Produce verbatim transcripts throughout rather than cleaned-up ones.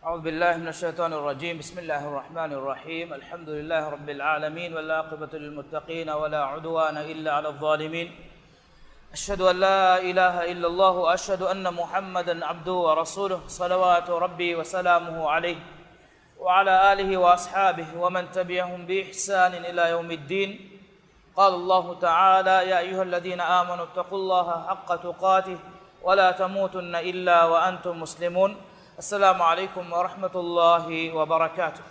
أعوذ بالله من الشيطان الرجيم. بسم الله الرحمن الرحيم. الحمد لله رب العالمين، والعاقبة للمتقين، ولا عدوان إلا على الظالمين. أشهد أن لا إله إلا الله، وأشهد أن محمدا عبده ورسوله، صلوات ربي وسلامه عليه، وعلى آله وأصحابه ومن تبعهم بإحسان إلى يوم الدين. قال الله تعالى: يا أيها الذين آمنوا اتقوا الله حق تقاته ولا تموتن إلا وأنتم مسلمون. السلام عليكم ورحمة الله وبركاته.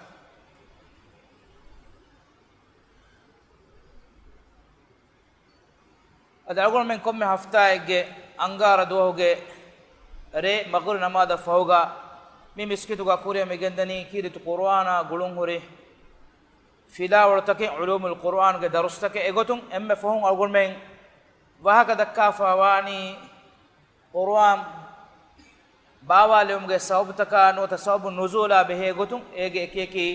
އަދި އަޅުގަނޑުމެން ކޮންމެ ހަފްތާއެއްގެ އަންގާރަ ދުވަހުގެ ރޭ މަޣުރިބް ނަމާދަށް ފަހުގަ މި މިސްކިތުގަ ކުރިއަށް މިގެންދަނީ ކީރިތި ޤުރުއާނާ ގުޅުންހުރި ފިލާވަޅުތަކެއް، ޢުލޫމުލް ޤުރުއާންގެ ދަރުސްތަކެއް. އެގޮތުން އެންމެ ފަހުން އަޅުގަނޑުމެން ވާހަކަ ދައްކާފަ ވާނީ ޤުރުއާން ބާވާލެވުމުގެ ސަބަބުތަކާ ނުވަތަ ސަބަބު ނުޒޫލާ ބެހޭ ގޮތުން، އޭގެ އެކި އެކި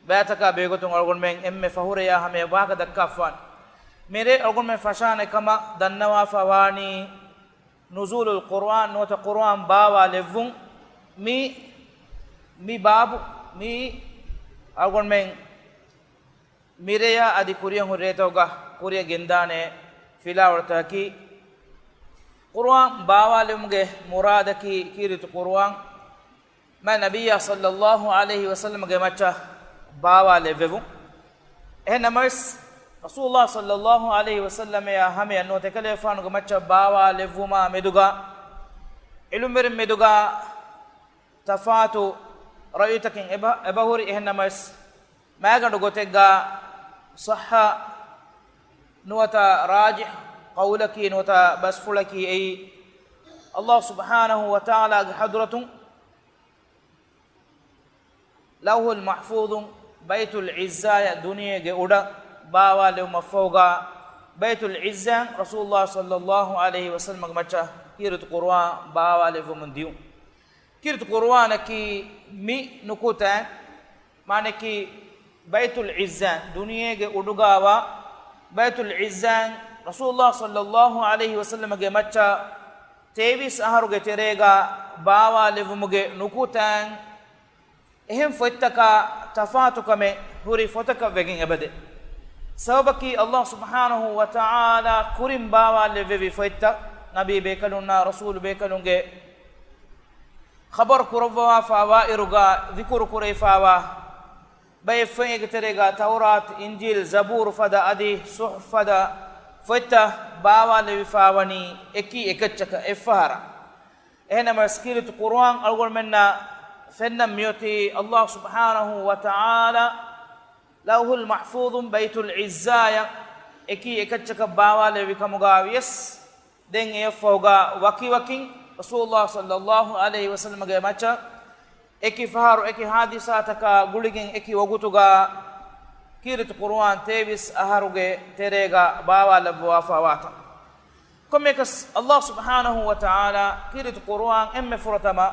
ބައިތަކާ ބެހޭ ގޮތުން އަޅުގަނޑުމެން އެންމެ ފަހުރެޔާ ހަމަޔަށް ވާހަކަ ދައްކާފަވާނެ. މިރޭ އަޅުގަނޑުމެން ފަށާނެ ކަމަށް ދަންނަވާފަ ވާނީ ނުޒޫލުލް ޤުރުއާން ނުވަތަ ޤުރުއާން ބާވާލެއްވުން. މި، މި ބާބު، މި އަޅުގަނޑުމެން މިރެޔާ އަދި ކުރިއަށް ހުރި ރޭތަކުގަ ކުރިއަށް ގެންދާނެ ފިލާވަޅުތަކަކީ، ޤުރުއާން ބާވާލެވުމުގެ މުރާދަކީ ކީރިތި ޤުރުއާން މާތް ނަބިއްޔާ ޞައްލައްލާހު ޢަލައިހި ވަސައްލަމްގެ މައްޗަށް ބާވާލެއްވެވުން. އެހެން ނަމަވެސް، ރަސޫލުﷲ ޞައްލައްލާހު ޢަލައިހި ވަސައްލަމައާ ހަމަޔަށް ނުވަތަ އެކަލޭގެފާނުގެ މައްޗަށް ބާވާލެއްވުމާ މެދުގަ، ޢިލްމުވެރިން މެދުގަ ތަފާތު ރައުޔުތަކެއް އެބަ، އެބަހުރި. އެހެން ނަމަވެސް، މައިގަނޑު ގޮތެއްގަ ޞައްޙަ ނުވަތަ ރާޖިޙް ޤައުލަކީ ނުވަތަ ބަސްފުޅަކީ އެއީ، ﷲ ސުބްޙާނަހޫ ވަތަޢާލާގެ ޙަޟްރަތުން ލައުޙުލް މަޙްފޫޡުން ބައިތުލް ޢިއްޒާޔަށް ދުނިޔޭގެ އުޑަށް ބާވާލެވުމަށްފަހުގަ، ބައިތުލް ޢިއްޒާއިން ރަސޫލުﷲ ޞައްލައްލާހު ޢަލައިހި ވަސައްލަމްގެ މައްޗަށް ކީރިތި ޤުރުއާން ބާވާލެއްވަމުން ދިޔުން. ކީރިތި ޤުރުއާނަކީ މި ނުކުތާ، މާނައަކީ ބައިތުލް ޢިއްޒާ، ދުނިޔޭގެ އުޑުގަވާ ބައިތުލް ޢިއްޒާއިން ރަސޫލުﷲ ޞައްލައްލާހު ޢަލައިހި ވަސައްލަމްގެ މައްޗަށް ތޭވީސް އަހަރުގެ ތެރޭގަ ބާވާލެއްވުމުގެ ނުކުތާއިން އެހެން ފޮތްތަކާ ތަފާތުކަމެއް ހުރި ފޮތަކަށް ވެގެން އެބަދޭ. ސަބަބަކީ، ﷲ ސުބްޙާނަހޫ ވަތަޢާލާ ކުރިން ބާވާލެއްވެވި ފޮތްތައް، ނަބީ ބޭކަލުންނާ ރަސޫލު ބޭކަލުންގެ ޚަބަރު ކުރައްވަވާފަ ވާއިރުގަ ޛިކުރު ކުރެވިފަވާ ބައެއް ފޮތް، އޭގެ ތެރޭގަ ތައުރާތު، އިންޖީލް، ޒަބޫރު ފަދަ އަދި ޞުޙުފު ފަދަ ފޮތްތައް ބާވާލެވިފަވަނީ އެކީ އެކައްޗަކަށް އެއްފަހަރަށް. އެހެންނަމަވެސް، ކީރިތި ޤުރުއާން އަޅުގަނޑުމެންނަށް ފެންނަން މިއޮތީ، ﷲ ސުބްޙާނަހޫ ވަތަޢާލާ ލައުޙުލް މަޙްފޫޡުން ބައިތުލް ޢިއްޒާޔަށް އެކީ އެކައްޗަކަށް ބާވާލެއްވި ކަމުގަ ވިޔަސް، ދެން އެއަށްފަހުގަ ވަކިވަކިން ރަސޫލުﷲ ޞައްލައްލާހު ޢަލައިހި ވަސައްލަމްގެ މައްޗަށް އެކި ފަހަރު އެކި ޙާދިސާތަކާ ގުޅިގެން އެކި ވަގުތުގަ ކީރިތި ޤުރުއާން ތޭވީސް އަހަރުގެ ތެރޭގަ ބާވާލައްވަވާފަ ވާތަން. ކޮންމެއަކަސް، ﷲ ސުބްޙާނަހޫ ވަތަޢާލާ ކީރިތި ޤުރުއާން އެންމެ ފުރަތަމަ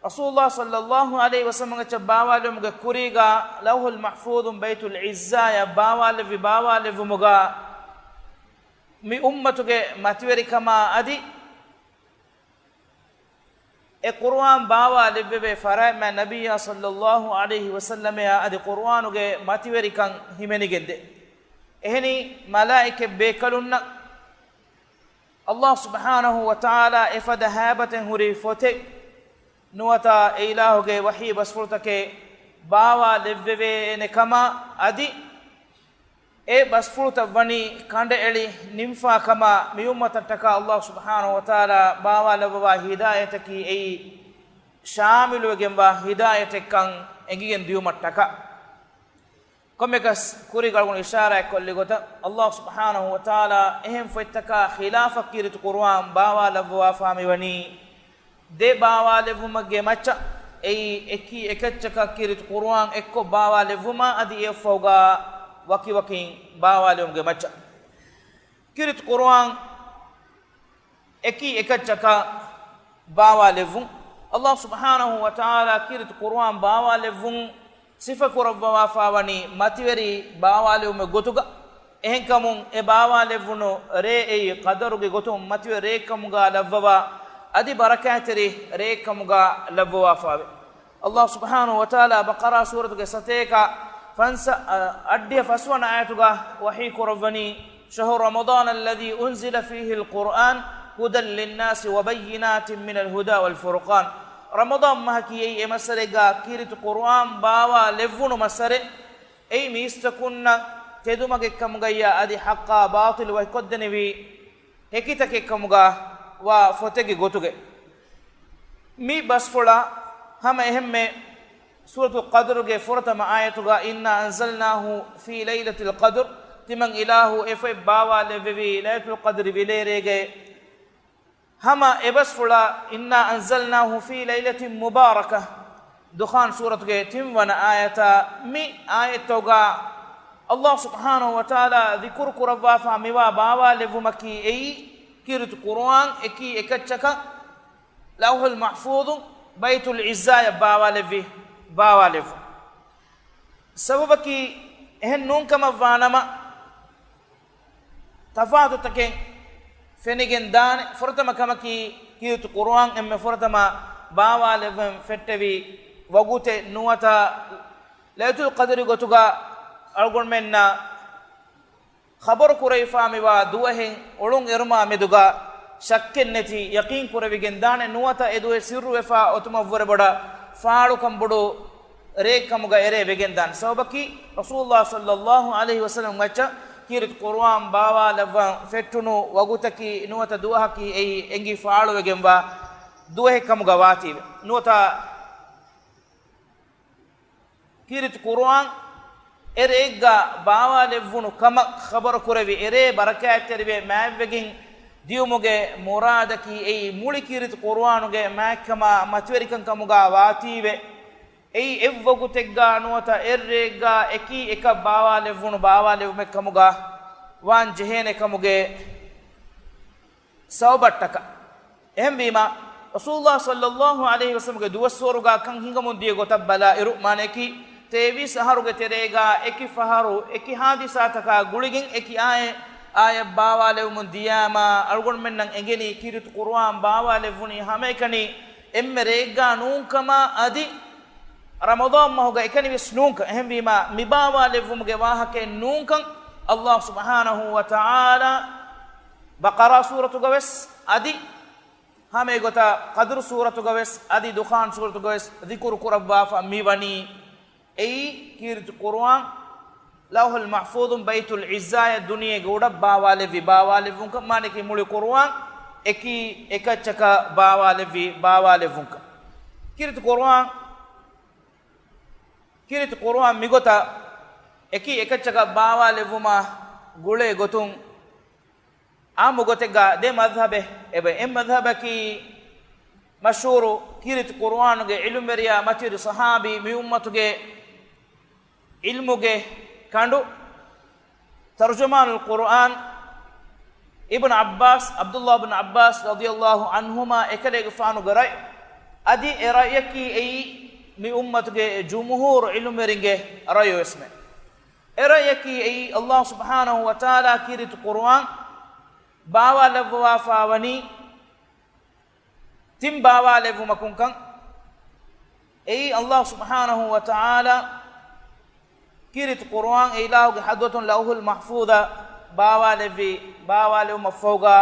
ރަސޫލުﷲ ޞައްލައްލާހު ޢަލައިހި ވަސައްލަމްގެ މައްޗަށް ބާވާލެވުމުގެ ކުރީގަ، ލައުޙުލް މަޙްފޫޡުން ބައިތުލް ޢިއްޒާޔަށް ބާވާލެއްވި ބާވާލެއްވުމުގަ، މި އުއްމަތުގެ މަތިވެރިކަމާ އަދި އެ ޤުރުއާން ބާވާލެއްވެވޭ ފަރާތް މާތް ނަބިއްޔާ ޞައްލައްލާހު ޢަލައިހި ވަސައްލަމައާ އަދި ޤުރުއާނުގެ މަތިވެރިކަން ހިމެނިގެންދޭ. އެހެނީ، މަލާއިކަތް ބޭކަލުންނަށް ﷲ ސުބްޙާނަހޫ ވަތަޢާލާ އެފަދަ ހައިބަތެއް ހުރި ފޮތެއް ނުވަތަ އެއިލާހުގެ ވަޙީ ބަސްފުޅުތަކެއް ބާވާލެއްވެވޭނެ ކަމަށް އަދި އެ ބަސްފުޅުތައް ވަނީ ކަނޑައެޅި ނިންފާ ކަމަށް މި އުއްމަތަށްޓަކާ ﷲ ސުބްޙާނަހޫ ވަތަޢާލާ ބާވާލައްވަވާ ހިދާޔަތަކީ އެއީ ޝާމިލުވެގެންވާ ހިދާޔަތެއްކަން އެނގިގެން ދިޔުމަށްޓަކާ. ކޮންމެއަކަސް، ކުރީގަ އަޅުގަނޑު އިޝާރާތްކޮށްލި ގޮތަށް، ﷲ ސުބްޙާނަހޫ ވަތަޢާލާ އެހެން ފޮތްތަކާ ޚިލާފަށް ކީރިތި ޤުރުއާން ބާވާލައްވަވާފާ މިވަނީ، ދެ ބާވާލެއްވުމެއްގެ މައްޗަށް. އެއީ، އެކީ އެކައްޗަކަށް ކީރިތި ޤުރުއާން އެއްކޮށް ބާވާލެއްވުމާ އަދި އެއަށްފަހުގަ ވަކިވަކިން ބާވާލެވުމުގެ މައްޗަށް. ކީރިތި ޤުރުއާން އެކީ އެކައްޗަކަށް ބާވާލެއްވުން. ﷲ ސުބްޙާނަހޫ ވަތަޢާލާ ކީރިތި ޤުރުއާން ބާވާލެއްވުން ސިފަކުރައްވަވާފާވަނީ މަތިވެރި ބާވާލެވުމެއް ގޮތުގަ. އެހެންކަމުން އެ ބާވާލެއްވުނު ރޭ އެއީ ޤަދަރުގެ ގޮތުން މަތިވެރި ރެއެއްކަމުގަ ލައްވަވާ އަދި ބަރަކާތްތެރި ރެއެއްކަމުގަ ލައްވަވާފައެވެ. އައްލާހު ސުބްޙާނަހު ވަތަޢާލާ ބަޤަރާ ސޫރަތުގެ ސަތޭކަ ފަންސަ-، އަ، އަށްޑިހަ ފަސްވަނަ އާޔަތުގަ ވަޙީ ކުރައްވަނީ، شهر رمضان الذي أنزل فيه القرآن هدى للناس وبينات من الهدى والفرقان. ރަމަޟާން މަހަކީ އެއީ އެ މައްސަރެއްގަ ކީރިތި ޤުރުއާން ބާވާލެއްވުނު މައްސަރެއް. އެއީ މީސްތަކުންނަށް ތެދުމަގެއްކަމުގައްޔާ އަދި ޙައްޤާ ބާޠިލު ވަކިކޮށްދެނިވި ހެކިތަކެއްކަމުގަ ވާ ފޮތެއްގެ ގޮތުގައި. މި ބަސްފުޅަށް ހަމަ އެހެންމެ ސޫރަތުލް ޤަދްރުގެ ފުރަތަމަ އާޔަތުގަ إنا أنزلناه في ليلة القدر، ތިމަން އިލާހު އެ ފޮތް ބާވާލެއްވެވީ ލައިލަތުލް ޤަދްރި ވިލޭރޭގައި. ހަމަ އެބަސްފުޅަށް إنا أنزلناه في ليلة مباركة، ދުޚާން ސޫރަތުގެ ތިންވަނަ އާޔަތާ. މި އާޔަތްތަކުގަ އައްލާހު ސުބްޙާނަހު ވަތަޢާލާ ޛިކުރު ކުރައްވާފަ މިވާ ބާވާލެއްވުމަކީ އެއީ ކީރިތި ޤުރުއާން އެކީ އެކައްޗަކަށް ލައުޙުލް މަޙްފޫޡުން ބައިތުލް ޢިއްޒާޔަށް ބާވާލެއްވި ބާވާލެއްވުން. ސަބަބަކީ އެހެން ނޫންކަމަށްވާނަމަ، ތަފާތުތަކެއް ފެނިގެން ދާނެ. ފުރަތަމަ ކަމަކީ، ކީރިތި ޤުރުއާން އެންމެ ފުރަތަމަ ބާވާލެއްވަން ފެއްޓެވި ވަގުތެއް ނުވަތަ ލައިލަތުލް ޤަދްރި ގޮތުގަ އަޅުގަނޑުމެންނަށް ޚަބަރު ކުރެވިފާ މިވާ ދުވަހެއް އޮޅުން އެރުމާ މެދުގަ ޝައްކެއް ނެތި ޔަޤީން ކުރެވިގެން ދާނެ. ނުވަތަ އެ ދުވަހެއް ސިއްރުވެފާ އޮތުމަށްވުރެ ބޮޑަށް ފާޅުކަން ބޮޑު ރެއެއްކަމުގަ އެރޭ ވެގެންދާނެ. ސަބަބަކީ، ރަސޫލުﷲ ޞައްލައްލާހު ޢަލައިހި ވަސައްލަމް މައްޗަށް ކީރިތި ޤުރުއާން ބާވާލައްވަން ފެއްޓުނު ވަގުތަކީ ނުވަތަ ދުވަހަކީ އެއީ އެނގި ފާޅުވެގެންވާ ދުވަހެއްކަމުގަ ވާތީވެ. ނުވަތަ ކީރިތި ޤުރުއާން އެ ރެއެއްގަ ބާވާލެއްވުނު ކަމަށް ޚަބަރު ކުރެވި އެރޭ ބަރަކާތްތެރިވެ މާތްވެގެން ދިޔުމުގެ މުރާދަކީ އެއީ މުޅި ކީރިތި ޤުރުއާނުގެ މާތްކަމާ މަތިވެރިކަން ކަމުގަ ވާތީވެ. އެއީ އެއްވަގުތެއްގަ ނުވަތަ އެއްރެއެއްގަ އެކީ އެކަށް ބާވާލެއްވުނު ބާވާލެއްވުމެއް ކަމުގަ ވާން ޖެހޭނެ ކަމުގެ ސަބަބަށްޓަކާ. އެހެންވީމަ، ރަސޫލުﷲ ޞައްލައްލާހު ޢަލައިހި ވަސައްލަމްގެ ދުވަސްވަރުގަ ކަން ހިނގަމުން ދިޔަ ގޮތަށް ބަލާއިރު، މާނަޔަކީ، ތޭވީސް އަހަރުގެ ތެރޭގަ އެކި ފަހަރު އެކި ޙާދިސާތަކާ ގުޅިގެން އެކި އާޔަތް، އާޔަތް ބާވާލެވުމުން ދިޔާމަ، އަޅުގަނޑުމެންނަށް އެނގެނީ ކީރިތި ޤުރުއާން ބާވާލެއްވުނީ ހަމައެކަނި އެންމެ ރެއެއްގަ ނޫންކަމަށް އަދި ރަމަޟާން މަހުގަ އެކަނިވެސް ނޫންކަން. އެހެންވީމަ، މި ބާވާލެއްވުމުގެ ވާހަކައެއް ނޫންކަން އައްލާހު ސުބްޙާނަހު ވަތަޢާލާ ބަޤަރާ ސޫރަތުގަވެސް އަދި ހަމައެގޮތަށް ޤަދްރު ސޫރަތުގަވެސް އަދި ދުޚާން ސޫރަތުގަވެސް ޛިކުރު ކުރައްވާފަ މިވަނީ. އެއީ ކީރިތި ޤުރުއާން ލައުޙުލް މަޙްފޫޡުން ބައިތުލް ޢިއްޒާޔަށް ދުނިޔޭގެ އުޑަށް ބާވާލެއްވި ބާވާލެއްވުންކަން. މާނައަކީ މުޅި ޤުރުއާން އެކީ އެކައްޗަކަށް ބާވާލެއްވި ބާވާލެއްވުންކަން. ކީރިތި ޤުރުއާން، ކީރިތި ޤުރުއާން މިގޮތަށް އެކީ އެކައްޗަކަށް ބާވާލެއްވުމަށް ގުޅޭ ގޮތުން އާއްމު ގޮތެއްގަ ދެ މަޛްހަބެއް އެބަ. އެއް މަޛްހަބަކީ މަޝްހޫރު ކީރިތި ޤުރުއާނުގެ ޢިލްމުވެރިޔާ މަތިވެރި ޞަޙާބީ މި އުއްމަތުގެ ޢިލްމުގެ ކަނޑު ތަރުޖަމާނުލް ޤުރުއާން އިބްނު ޢައްބާސް، ޢަބްދުﷲ ބިން ޢައްބާސް ރަޟިޔަﷲ ޢަންހުމާ އެކަލޭގެފާނުގެ ރައްޔު. އަދި އެ ރައްޔަކީ އެއީ މި އުއްމަތުގެ ޖުމްހޫރު ޢިލްމުވެރިންގެ ރައްޔުވެސްމެ. އެ ރައްޔަކީ އެއީ އައްލާހު ސުބްޙާނަހު ވަތަޢާލާ ކީރިތި ޤުރުއާން ބާވާލައްވަވާފާވަނީ ތިން ބާވާލެއްވުމަކުންކަން. އެއީ އައްލާހު ސުބްޙާނަހު ވަތަޢާލާ ކީރިތި ޤުރުއާން އެ އިލާހުގެ ޙަޟްރަތުން ލައުޙުލް މަޙްފޫޡަށް ބާވާލެއްވި، ބާވާލެވުމަށްފަހުގަ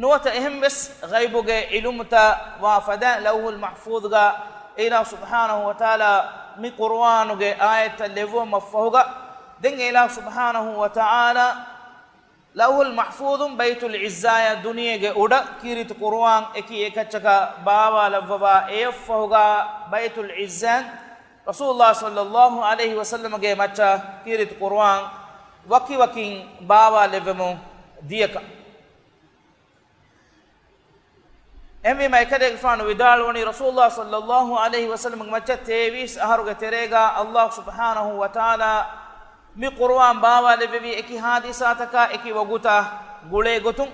ނުވަތަ އެހެންވެސް ޣައިބުގެ ޢިލްމުތައް ވާ ފަދައިން ލައުޙުލް މަޙްފޫޡުގަ އެ އިލާހު ސުބްޙާނަހު ވަތަޢާލާ މި ޤުރުއާނުގެ އާޔަތްތައް ލެއްވުމަށްފަހުގަ، ދެން އެ އިލާހު ސުބްޙާނަހު ވަތަޢާލާ ލައުޙުލް މަޙްފޫޡުން ބައިތުލް ޢިއްޒާޔަށް ދުނިޔޭގެ އުޑަށް ކީރިތި ޤުރުއާން އެކީ އެކައްޗަކަށް ބާވާލައްވަވާ އެއަށްފަހުގަ ބައިތުލް ޢިއްޒާއިން ރަސޫލުﷲ ޞައްލައްލާހު ޢަލައިހި ވަސައްލަމަގެ މައްޗަށް ކީރިތި ޤުރުއާން ވަކިވަކިން ބާވާލެއްވެމުން ދިޔަކަން. އެހެންވީމަ، އެކަލޭގެފާނު ވިދާޅުވަނީ، ރަސޫލުﷲ ޞައްލައްލާހު ޢަލައިހި ވަސައްލަމަގެ މައްޗަށް ތޭވީސް އަހަރުގެ ތެރޭގަ އައްލާހު ސުބްޙާނަހު ވަތަޢާލާ މި ޤުރުއާން ބާވާލެއްވެވީ އެކި ޙާދިސާތަކާ އެކި ވަގުތާ ގުޅޭ ގޮތުން.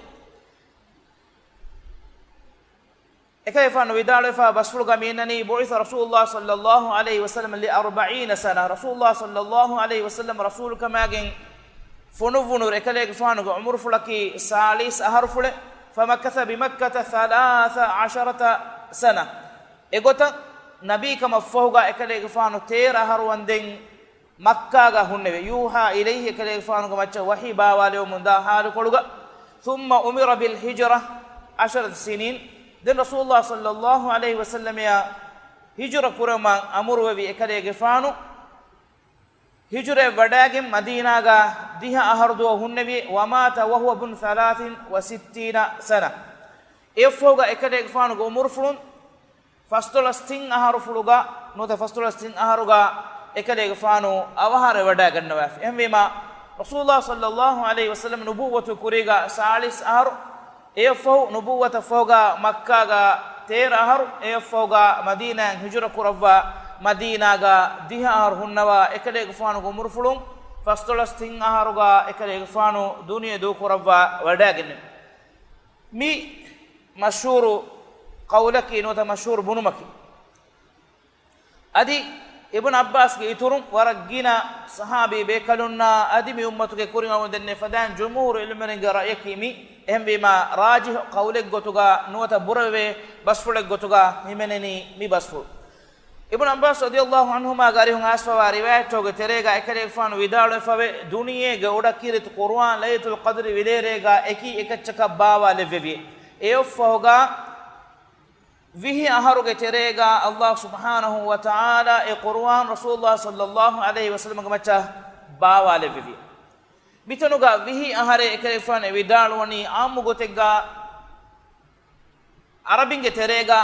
އެކަލޭގެފާނު ވިދާޅުވެފާ ބަސްފުޅުގަ މިއަންނަނީ، بُعِثَ رسول الله صلى الله عليه وسلم لأربعين سنة، ރަސޫލުﷲ ޞައްލައްލާހު ޢަލައިހި ވަސައްލަމަ ރަސޫލުކަމާގެން ފޮނުއްވުނު އެކަލޭގެފާނުގެ ޢުމުރުފުޅަކީ ސާޅީސް އަހަރުފުޅެއް. فمكث بمكة ثلاث عشرة سنة. އެގޮތަށް ނަބީކަމަށްފަހުގަ އެކަލޭގެފާނު ތޭރަ އަހަރު ވަންދެން މައްކާގަ ހުންނެވި. يوحى إليه، އެކަލޭގެފާނުގެ މައްޗަށް ވަޙީ ބާވާލެވެމުންދާ ހާލުކޮޅުގަ. ثم أمر بالهجرة عشرة سنين. ދެން ރަސޫލުﷲ ޞައްލަﷲ ޢަލައިހި ވަސައްލަމައަށް ހިޖުރަ ކުރުމަށް އަމުރުވެވި. އެކަލޭގެފާނު ހިޖުރައަށް ވަޑައިގެން މަދީނާގަ ދިހަ އަހަރު ދުވަހު ހުންނެވި. ومات وهو ابن ثلاث وستين سنة. އެއަށްފަހުގަ އެކަލޭގެފާނުގެ އުމުރުފުޅުން ފަސްދޮޅަސް ތިން އަހަރުފުޅުގަ ނުވަތަ ފަސްދޮޅަސް ތިން އަހަރުގަ އެކަލޭގެފާނު އަވަހާރަވެ ވަޑައިގަންނަވާފި. އެހެންވީމާ، ރަސޫލުﷲ ޞައްލަﷲ ޢަލައިހި ވަސައްލަމް ނުބުއްވަތު ކުރީގަ ސާޅީސް އަހަރު، އެއަށްފަހު ނުބުއްވަތަށް ފަހުގަ މައްކާގަ ތޭރަ އަހަރު، އެއަށްފަހުގަ މަދީނާއަށް ހިޖުރަ ކުރައްވާ، މަދީނާގަ ދިހަ އަހަރު ހުންނަވާ، އެކަލޭގެފާނުގެ އުމުރުފުޅުން ފަސްދޮޅަސް ތިން އަހަރުގަ އެކަލޭގެފާނު ދުނިޔެ ދޫކުރައްވާ ވަޑައިގެންނެވި. މި މަޝްހޫރު ޤައުލަކީ ނުވަތަ މަޝްހޫރު ބުނުމަކީ، އަދި އިބްނު ޢައްބާސްގެ އިތުރުން ވަރަށް ގިނަ ޞަޙާބީ ބޭކަލުންނާ އަދި މި އުއްމަތުގެ ކުރިން އަޅުގަނޑު ދެންނެވި ފަދައިން ޖުމްހޫރު ޢިލްމުވެރިންގެ ރައްޔަކީ މި. އެހެންވީމާ، ރާޖިޙު ޤައުލެއްގޮތުގަ ނުވަތަ ބުރަވެވޭ ބަސްފުޅެއްގޮތުގަ ހިމެނެނީ މި ބަސްފުޅު. އިބްނު ޢައްބާސް ރަޟިޔަﷲ ޢަންހުމާގެ އަރިހުން އައިސްފަވާ ރިވާޔަތްތަކުގެ ތެރޭގަ އެކަލޭގެފާނު ވިދާޅުވެފަވޭ، ދުނިޔޭގެ އުޑަ ކީރިތި ޤުރުއާން ލައިލަތުލް ޤަދްރި ވިލޭރޭގަ އެކި އެކައްޗަކަށް ބާވާލެއްވެވި. އެއަށްފަހުގަ ވިހި އަހަރުގެ ތެރޭގަ ﷲ ސުބްޙާނަހޫ ވަތަޢާލާ އެ ޤުރުއާން ރަސޫލުﷲ ޞައްލަﷲ ޢަލައިހި ވަސައްލަމްގެ މައްޗަށް ބާވާލެއްވެވި. މިތަނުގަ ވިހި އަހަރެއް އެކަލޭގެފާނު ވިދާޅުވަނީ ޢާއްމު ގޮތެއްގަ ޢަރަބިންގެ ތެރޭގަ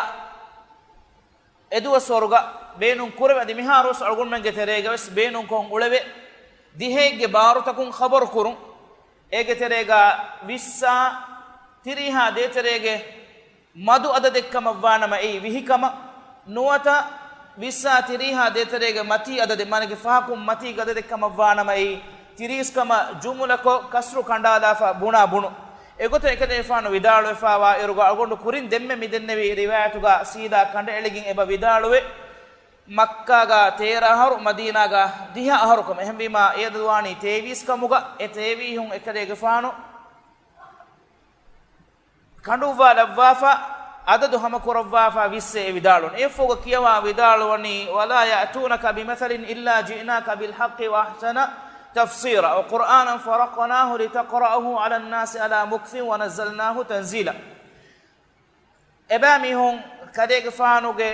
އެދުވަސްވަރުގަ ބޭނުން ކުރެވޭ، އަދި މިހާރުވެސް އަޅުގަނޑުމެންގެ ތެރޭގަވެސް ބޭނުންކޮށް އުޅެވޭ. ދިހައެއްގެ ބާރުތަކުން ޚަބަރު ކުރުން. އޭގެ ތެރޭގަ ވިއްސާ ތިރީހާ ދޭތެރޭގެ މަދު އަދަދެއްކަމަށްވާނަމަ އެއީ ވިހިކަމަށް، ނުވަތަ ވިއްސާ ތިރީހާ ދޭތެރޭގެ މަތީ އަދަދެއް، މާނައަކީ ފަހަކުން މަތީ އަދަދެއްކަމަށްވާނަމަ އެއީ ތިރީސް ކަމަށް ޖުމުލަކޮށް ކަސްރު ކަނޑާލާފަ ބުނާ ބުނު. އެގޮތަށް އެކަލޭގެފާނު ވިދާޅުވެފަވާ އިރުގަ އަޅުގަނޑު ކުރިން ދެންމެ މި ދެންނެވި ރިވާޔަތުގަ ސީދާ ކަނޑައެޅިގެން އެބަ ވިދާޅުވޭ، މައްކާގަ ތޭރަ އަހަރު، މަދީނާގަ ދިހަ އަހަރު ކަމަށް. އެހެންވީމާ، އެ އަދަދު ވާނީ ތޭވީސް ކަމުގަ، އެ ތޭވީހުން އެކަލޭގެފާނު ކަނޑުއްވާލައްވާފަ، އަދަދު ހަމަކުރައްވާފަ ވިއްސެއް އެ ވިދާޅުވަނީ. އެއަށްފަހުގަ ކިޔަވާ ވިދާޅުވަނީ، ولا يأتونك بمثل إلا جئناك بالحق وأحسن تفسيرا وقرآنا فرقناه لتقرأه على الناس على مكث ونزلناه تنزيلا. އެބައިމީހުން ކަލޭގެފާނުގެ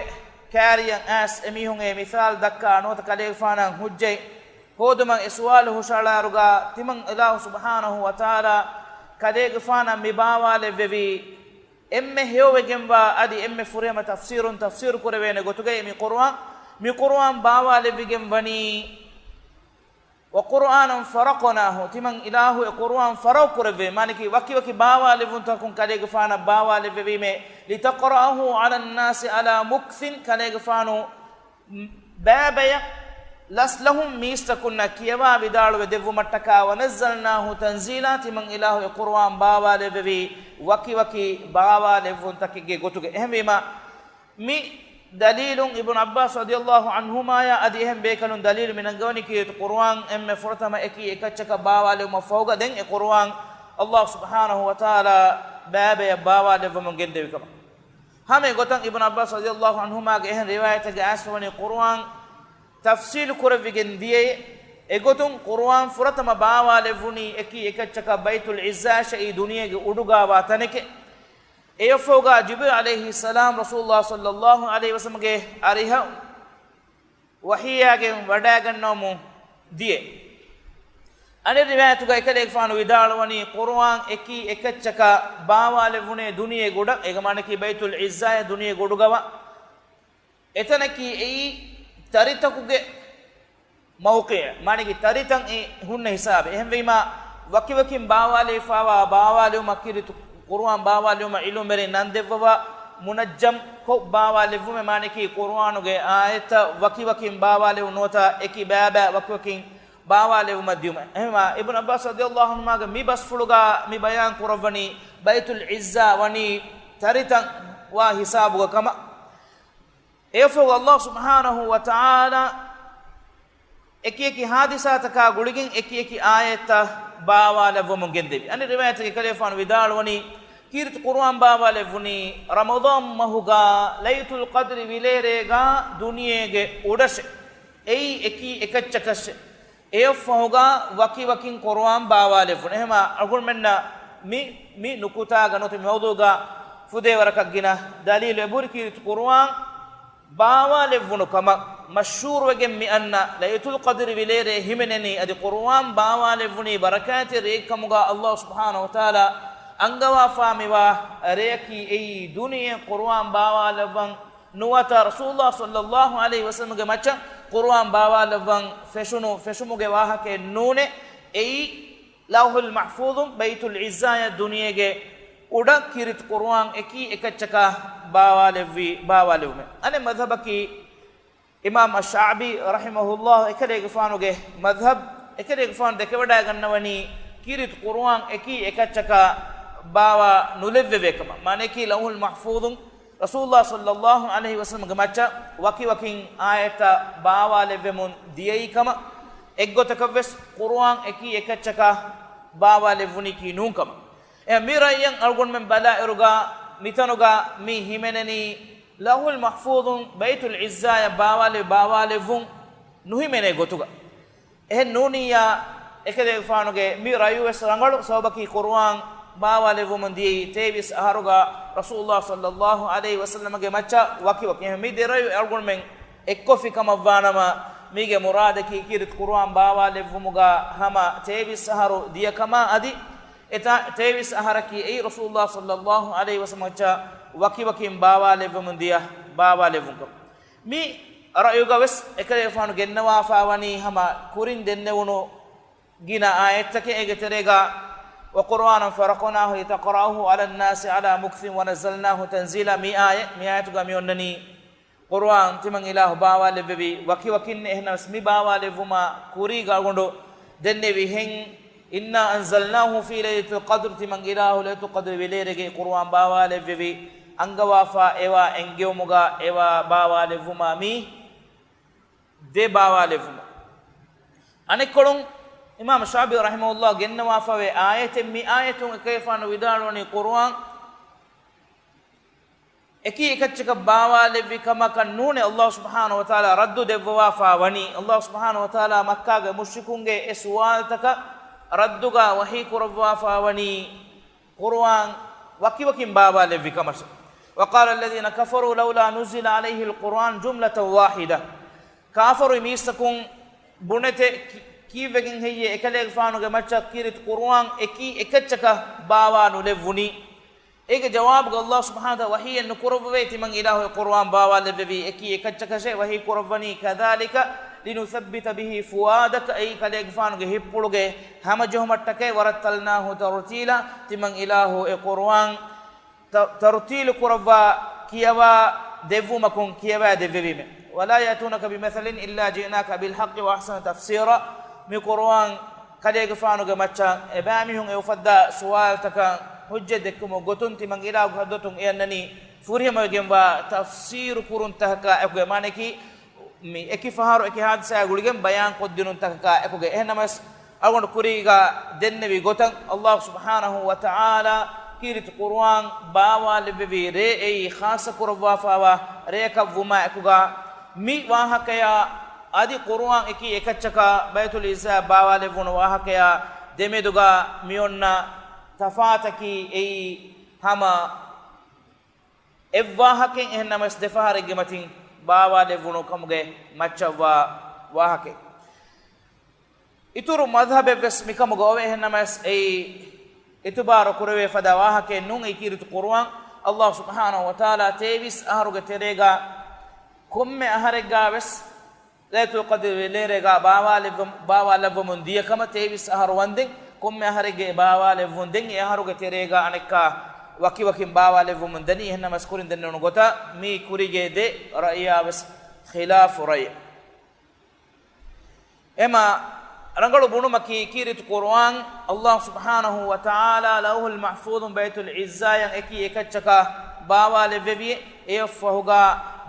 ކާރިއަށް އައިސް އެމީހުން އެ މިސާލު ދައްކާ ނުވަތަ ކަލޭގެފާނަށް ހުއްޖަތް ހޯދުމަށް އެ ސުވާލު ހުށައަޅާއިރުގަ، ތިމަން އިލާހު ސުބްޙާނަހޫ ވަތަޢާލާ ކަލޭގެފާނަށް މި ބާވާލެއްވެވީ، އެންމެ ހެޔޮވެގެންވާ އަދި އެންމެ ފުރިހަމަ ތަފްސީރުން ތަފްސީރު ކުރެވޭނެ ގޮތުގައި މި ޤުރުއާން، މި ޤުރުއާން ބާވާލެއްވިގެން ވަނީ، وقرآنا فرقناه، ތިމަން އިލާހު އެ ޤުރުއާން ފަރަޤު ކުރެއްވި، މާނައަކީ ވަކިވަކި ބާވާލެއްވުންތަކުން ކަލޭގެފާނަށް ބާވާލެއްވެވީމޭ، لتقرأه على الناس على مكث، ކަލޭގެފާނު ބައިބަޔަށް ލަސްލަހުން މީސްތަކުންނަށް ކިޔަވާ ވިދާޅުވެ ދެއްވުމަށްޓަކާ، ونزلناه تنزيلا، ތިމަން އިލާހު އެ ޤުރުއާން ބާވާލެއްވެވީ ވަކިވަކި ބާވާލެއްވުންތަކެއްގެ ގޮތުގަ. އެހެންވީމާ، މި ދަލީލުން އިބްނު ޢައްބާސް ރަޟިޔަﷲ ޢަންހުމާޔާ އަދި އެހެން ބޭކަލުން ދަލީލު މި ނަންގަވަނީ ކީރިތި ޤުރުއާން އެންމެ ފުރަތަމަ އެކި އެކައްޗަކަށް ބާވާލެވުމަށް ފަހުގަ ދެން އެ ޤުރުއާން ﷲ ސުބްޙާނަހޫ ވަތަޢާލާ ބައިބަޔަށް ބާވާލެއްވަމުން ގެންދެވި ކަމަށް. ހަމަ އެގޮތަށް އިބްނު ޢައްބާސް ރަޟިޔަﷲ ޢަންހުމާގެ އެހެން ރިވާޔަތެއްގަ އައިސްފަވަނީ ޤުރުއާން ތަފްސީލު ކުރެވިގެން ދިޔައޭ. އެގޮތުން ޤުރުއާން ފުރަތަމަ ބާވާލެއްވުނީ އެކި އެކައްޗަކަށް ބައިތުލް ޢިއްޒާއަށް، އެއީ ދުނިޔޭގެ އުޑުގަވާ ތަނެކޭ. އެއަށްފަހުގަ ޖިބްރީލް ޢަލައިހިއްސަލާމް ރަސޫލުﷲ ޞައްލަﷲ ޢަލައިހި ވަސައްލަމްގެ އަރިހަށް ވަޙީއާގެން ވަޑައިގަންނަވަމުން ދިޔަ. އަނެއް ރިވާޔަތުގަ އެކަލޭގެފާނު ވިދާޅުވަނީ، ޤުރުއާން އެކި އެކައްޗަކަށް ބާވާލެއްވުނޭ ދުނިޔޭގެ އުޑަށް، އޭގެ މާނައަކީ ބައިތުލް ޢިއްޒާއަށް، ދުނިޔޭގެ އުޑުގަވާ. އެތަނަކީ އެއީ ތަރިތަކުގެ މައުޤިޢަށް، މާނައަކީ ތަރިތައް އެ ހުންނަ ހިސާބެއް. އެހެންވީމާ، ވަކިވަކިން ބާވާލެވިފަވާ ބާވާލެވުމަށް ކީރިތި ޤުރުއާން ބާވާލެވުމަށް ޢިލްމުވެރިން ނަން ދެއްވަވާ މުނައްޒަމްކޮށް ބާވާލެއްވުމެއް، މާނައަކީ ޤުރުއާނުގެ އާޔަތްތައް ވަކިވަކިން ބާވާލެވުން ނުވަތަ އެކި ބައިބަޔަށް ވަކިވަކިން ބާވާލެވުމަށް ދިޔުމެއް. އެހެންވީމާ، އިބްނު ޢައްބާސް ރަޟިޔަﷲ ޢަންހުމާގެ މި ބަސްފުޅުގަ މި ބަޔާން ކުރައްވަނީ ބައިތުލް ޢިއްޒާ ވަނީ ތަރިތައް ވާ ހިސާބުގަ ކަމަށް. އެއަށްފަހު ﷲ ސުބްޙާނަހޫ ވަތަޢާލާ އެކިއެކި ޙާދިސާތަކާ ގުޅިގެން އެކިއެކި އާޔަތްތައް ބާވާލައްވަމުން ގެންދެވި. އަނެއް ރިވާޔަތެއްގައި އެކަލޭގެފާނު ވިދާޅުވަނީ، ކީރިތި ޤުރުއާން ބާވާލެއްވުނީ ރަމަޟާން މަހުގަ ލައިލަތުލް ޤަދްރި ވިލޭރޭގަ ދުނިޔޭގެ އުޑަށެ. އެއީ އެކީ އެކައްޗަކަށެ. އެއަށްފަހުގަ ވަކިވަކިން ޤުރުއާން ބާވާލެއްވުނު. އެހެމަ އަޅުގަނޑުމެންނަށް މި، މި ނުކުތާގަ ނުވަތަ މި މައުޟޫގަ ފުދޭ ވަރަކަށް ގިނަ ދަލީލު އެބަހުރި ކީރިތި ޤުރުއާން ބާވާލެއްވުނު ކަމަށް މަޝްހޫރުވެގެން މި އަންނަ ލައިލަތުލް ޤަދްރި ވިލޭރޭ ހިމެނެނީ އަދި ޤުރުއާން ބާވާލެއްވުނީ ބަރަކާތްތެރި ރެއެއްކަމުގަ ﷲ ސުބްޙާނަހޫ ވަތަޢާލާ އަންގަވާފާ މިވާ ރެއަކީ އެއީ ދުނިޔެ ޤުރުއާން ބާވާލައްވަން ނުވަތަ ރަސޫލުﷲ ޞައްލައްލާހު ޢަލައިހި ވަސައްލަމްގެ މައްޗަށް ޤުރުއާން ބާވާލައްވަން ފެށުނު ފެށުމުގެ ވާހަކައެއް ނޫނޭ. އެއީ ލައުޙުލް މަޙްފޫޡުން ބައިތުލް ޢިއްޒާޔަށް ދުނިޔޭގެ އުޑަށް ކީރިތި ޤުރުއާން އެކީ އެކައްޗަކަށް ބާވާލެއްވި، ބާވާލެވުމެއް. އަނެއް މަޛްހަބަކީ އިމާމް އައްޝަޢުބީ ރަޙިމަހުﷲ އެކަލޭގެފާނުގެ މަޛްހަބް. އެކަލޭގެފާނު ދެކެވަޑައިގަންނަވަނީ ކީރިތި ޤުރުއާން އެކީ އެކައްޗަކަށް ބާވާ ނުލެއްވެވޭ ކަމަށް. މާނައަކީ ލައުޙުލް މަޙްފޫޡުން ރަސޫލުﷲ ޞައްލައްލާހު ޢަލައިހި ވަސައްލަމްގެ މައްޗަށް ވަކިވަކިން އާޔަތްތައް ބާވާލެއްވެމުން ދިޔައީ ކަމަށް. އެއްގޮތަކަށްވެސް ޤުރުއާން އެކީ އެކައްޗަކަށް ބާވާލެއްވުނީކީ ނޫން ކަމަށް. އެ މި ރައްޔަށް އަޅުގަނޑުމެން ބަލާއިރުގަ މިތަނުގަ މި ހިމެނެނީ ލައުޙުލް މަޙްފޫޡުން ބައިތުލް ޢިއްޒާޔަށް ބާވާލެ، ބާވާލެއްވުން ނުހިމެނޭ ގޮތުގަ. އެހެން ނޫނިއްޔާ، އެކަލޭގެފާނުގެ މި ރައްޔުވެސް ރަނގަޅު. ސަބަބަކީ ޤުރުއާން ބާވާލެއްވުމުން ދިޔައީ ތޭވީސް އަހަރުގަ ރަސޫލުﷲ ޞައްލައްލާހު ޢަލައިހި ވަސައްލަމްގެ މައްޗަށް ވަކިވަކި. މި ދެ ރައްޔު އަޅުގަނޑުމެން އެއްކޮށްފި ކަމަށްވާނަމަ، މީގެ މުރާދަކީ ކީރިތި ޤުރުއާން ބާވާލެއްވުމުގަ ހަމަ ތޭވީސް އަހަރު ދިޔަ ކަމާ އަދި އެ ތޭވީސް އަހަރަކީ އެއީ ރަސޫލުﷲ ޞައްލައްލާހު ޢަލައިހި ވަސައްލަމް މައްޗަށް ވަކިވަކިން ބާވާލެއްވެމުން ދިޔަ ބާވާލެއްވުން ކަމަށް. މި ރައްޔުގަވެސް އެކަލޭގެފާނު ގެންނަވާފާވަނީ ހަމަ ކުރިން ދެންނެވުނު ގިނަ އާޔަތްތަކެއް. އޭގެ ތެރޭގަ، وَقُرْآنًا فَرَقْنَاهُ لِتَقْرَأَهُ عَلَى النَّاسِ عَلَى مُكْثٍ وَنَزَّلْنَاهُ تَنزِيلًا. މި އާޔަތް، މި އާޔަތުގަ މި އޮންނަނީ ޤުރުއާން ތިމަން އިލާހު ބާވާލެއްވެވީ ވަކިވަކިން. އެހެނަސް މި ބާވާލެއްވުމާ ކުރީގަ އަޅުގަނޑު ދެންނެވިހެން، إِنَّا أَنزَلْنَاهُ فِي لَيْلَةِ الْقَدْرِ، ތިމަން އިލާހު ލައިލަތުލް ޤަދްރި ވިލޭރޭގައި ޤުރުއާން ބާވާލެއްވެވީ އަންގަވާފާ އެވާ އެންގެވުމުގަ އެވާ ބާވާލެއްވުމާ މީ ދެ ބާވާލެއްވުމަށް. އަނެއްކޮޅުން، އިމާމް ޝާބި ރަޙިމަހުﷲ ގެންނަވާފަވޭ އާޔަތެއް، މި އާޔަތުން އެކަލޭގެފާނު ވިދާޅުވަނީ ޤުރުއާން އެކީ އެކައްޗަކަށް ބާވާލެއްވި ކަމަކަށް ނޫނޭ ﷲ ސުބްޙާނަހޫ ވަތަޢާލާ ރައްދު ދެއްވަވާފާ ވަނީ. ﷲ ސުބްޙާނަހޫ ވަތަޢާލާ މައްކާގެ މުޝްރިކުންގެ އެ ސުވާލުތަކަށް ރައްދުގަ ވަޙީ ކުރައްވާފާ ވަނީ ޤުރުއާން ވަކިވަކިން ބާވާލެއްވި ކަމަށް. وَقَالَ الَّذِينَ كَفَرُوا لَوْلَا نُزِّلَ عَلَيْهِ الْقُرْآنُ جُمْلَةً وَاحِدَةً. ކާފަރު މީސްތަކުން ބުނެތެ، ކި-، ކީއްވެގެން ހެއްޔޭ އެކަލޭގެފާނުގެ މައްޗަށް ކީރިތި ޤުރުއާން އެކީ އެކައްޗަކަށް ބާވާ ނުލެއްވުނީ؟ އޭގެ ޖަވާބުގަ ﷲ ސުބްޙާނަހޫ ވަތަޢާލާ ވަޙީއެއް ނުކުރައްވަވޭ، ތިމަން އިލާހު އެ ޤުރުއާން ބާވާލެއްވެވީ އެކީ އެކައްޗަކަށޭ. ވަޙީ ކުރައްވަނީ، كَذَلِكَ لِنُثَبِّتَ بِهِ فُؤَادَكَ، އެއީ ކަލޭގެފާނުގެ ހިތްޕުޅުގެ ހަމަޖެހުމަށްޓަކައި. وَرَتَّلْنَاهُ تَرْتِيلًا، ތިމަން އިލާހު އެ ޤުރުއާން ތަ-، ތަރުތީލު ކުރައްވާ ކިޔަވާ ދެއްވުމަކުން ކިޔަވާ ދެއްވެވީމެ. وَلَا يَأْتُونَكَ بِمَثَلٍ إِلَّا جِئْنَاكَ بِالْحَقِّ وَأَحْسَنَ تَفْسِيرًا. މި ޤުރުއާން ކަލޭގެފާނުގެ މައްޗަށް އެބައިމީހުން އެ އުފައްދާ ސުވާލުތަކަށް ޙުއްޖަތް ދެއްކުމުގެ ގޮތުން ތިމަން އިލާހުގެ ޙަޟްރަތުން އެ އަންނަނީ ފުރިހަމަވެގެންވާ ތަފްސީރު ކުރުންތަކަކާ އެކުގައި. މާނައަކީ، މި އެކި ފަހަރު އެކި ޙާދިސާއާ ގުޅިގެން ބަޔާން ކޮށްދިނުންތަކަކާ އެކުގައި. އެހެންނަމަވެސް، އަޅުގަނޑު ކުރީގަ ދެންނެވި ގޮތަށް، ﷲ ސުބްޙާނަހޫ ވަތަޢާލާ ކީރިތި ޤުރުއާން ބާވާލެއްވެވި ރޭ އެއީ ޚާއްޞަ ކުރައްވާފާވާ ރެއަކަށް ވުމާ އެކުގަ، މި ވާހަކަޔާ އަދި ޤުރުއާން އެކީ އެކައްޗަކަށް ބައިތުލް ޢިއްޒާ ބާވާލެއްވުނު ވާހަކަޔާ ދެމެދުގަ މިއޮންނަ ތަފާތަކީ އެއީ ހަމަ އެއްވާހަކައެއް، އެހެންނަމަވެސް ދެފަހަރެއްގެ މަތިން ބާވާލެއްވުނު ކަމުގެ މައްޗަށްވާ ވާހަކައެއް. އިތުރު މަޛްހަބެއްވެސް މިކަމުގަ އޮވޭ، އެހެންނަމަވެސް އެއީ އިތުބާރު ކުރެވޭ ފަދަ ވާހަކައެއް ނޫން. އެއީ ކީރިތި ޤުރުއާން ﷲ ސުބްޙާނަހޫ ވަތަޢާލާ ތޭވީސް އަހަރުގެ ތެރޭގަ ކޮންމެ އަހަރެއްގަވެސް ލައިލަތުލް ޤަދްރި ވިލޭރޭގަ ބާވާލެއްވަ-، ބާވާލައްވަމުން ދިޔަ ކަމަށް ތޭވީސް އަހަރު ވަންދެން، ކޮންމެ އަހަރެއްގައި ބާވާލެއްވުން ދެން އެ އަހަރުގެ ތެރޭގަ އަނެއްކާ ވަކިވަކިން ބާވާލެއްވަމުން ދަނީ. އެހެންނަމަވެސް ކުރިން ދެންނެވުނު ގޮތަށް މީ ކުރީގެ ދެ ރައްޔާވެސް ޚިލާފު ރައްޔެއް. އެމަ ރަނގަޅު ބުނުމަކީ، ކީރިތި ޤުރުއާން ﷲ ސުބްޙާނަހޫ ވަތަޢާލާ ލައުޙުލް މަޙްފޫޡުން ބައިތުލް ޢިއްޒާޔަށް އެކީ އެކައްޗަކަށް ބާވާލެއްވެވި. އެއަށްފަހުގަ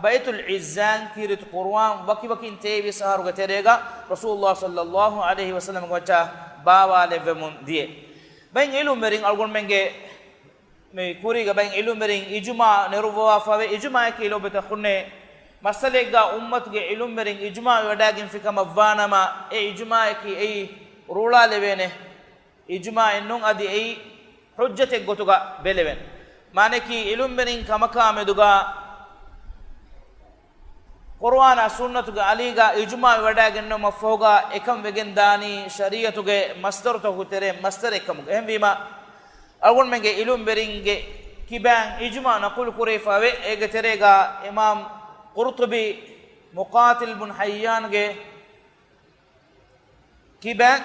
ބައިތުލް ޢިއްޒާއިން ކީރިތި ޤުރުއާން ވަކިވަކިން ތޭވީސް އަހަރުގެ ތެރޭގަ ރަސޫލުﷲ ޞައްލައްލާހު ޢަލައިހި ވަސައްލަމްގެ މައްޗަށް ބާވާލެއްވެމުން ދިޔަ. ބައެއް ޢިލްމުވެރިން އަޅުގަނޑުމެންގެ މި ކުރީގަ ބައިން ޢިލްމުވެރިން އިޖުމާޢު ނެރުއްވަވާފައިވޭ. އިޖުމާޢަކީ ލޯބިތަކުންނޭ، މައްސަލައެއްގަ އުއްމަތުގެ ޢިލްމުވެރިން އިޖުމާޢުވެވަޑައިގެންފިކަމަށްވާނަމަ، އެ އިޖުމާޢަކީ އެއީ ރޫޅާލެވޭނެ އިޖުމާޢެއްނޫން، އަދި އެއީ ޙުއްޖަތެއްގޮތުގަ ބެލެވޭނެ. މާނައަކީ ޢިލްމުވެރިން ކަމަކާމެދުގަ ޤުރުއާނާ ސުންނަތުގެ އަލީގަ އިޖުމާޢުވެވަޑައިގެންނެވުމަށްފަހުގަ އެކަން ވެގެންދާނީ ޝަރީޢަތުގެ މަޞްދަރުތަކުގެ ތެރެއިން މަޞްދަރެއްކަމުގަ. އެހެންވީމަ، އަޅުގަނޑުމެންގެ ޢިލްމުވެރިންގެ ކިބައިން އިޖުމާޢު ނަޤުލު ކުރެވިފައިވޭ. އޭގެ ތެރޭގަ އިމާމް ޤުރްޠުބީ މުޤާތިލް ބުން ޙައްޔާންގެ ކިބައިން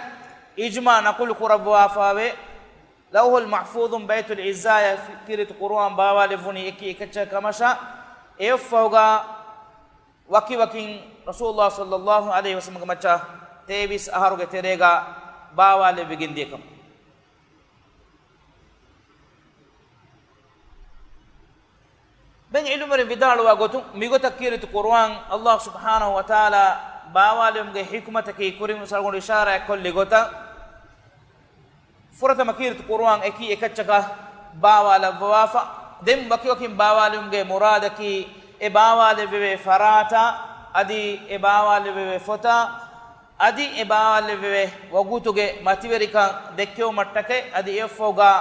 އިޖުމާޢު ނަޤުލު ކުރައްވާފައިވޭ. ލައުޙުލް މަޙްފޫޡުން ބައިތުލް ޢިއްޒާޔަށް ކީރިތި ޤުރުއާން ބާވާލެއްވުނީ އެކި އެކައްޗަކަށް ކަމަށާ، އެއަށްފަހުގަ ވަކިވަކިން ރަސޫލުﷲ ޞައްލަﷲު ޢަލައިހި ވަސައްލަމްގެ މައްޗަށް ތޭވީސް އަހަރުގެ ތެރޭގަ ބާވާލެއްވިގެން ދިޔަކަމަށް. ދެން ޢިލްމުވެރިން ވިދާޅުވާ ގޮތުން، މިގޮތަށް ކީރިތި ޤުރުއާން ﷲ ސުބްޙާނަހޫ ވަތަޢާލާ ބާވާލެވުމުގެ ޙިކުމަތަކީ ކުރިންވެސް އަޅުގަނޑު އިޝާރާތްކޮށްލި ގޮތަށް، ފުރަތަމަ ކީރިތި ޤުރުއާން އެކި އެކައްޗަކަށް ބާވާލައްވަވާފަ، ދެން ވަކިވަކިން ބާވާލެވުމުގެ މުރާދަކީ، އެ ބާވާލެއްވެވޭ ފަރާތާ، އަދި އެ ބާވާލެއްވެވޭ ފޮތާ، އަދި އެ ބާވާލެއްވެވޭ ވަގުތުގެ މަތިވެރިކަން ދެއްކެވުމަށްޓަކައި، އަދި އެއަށްފަހުގަ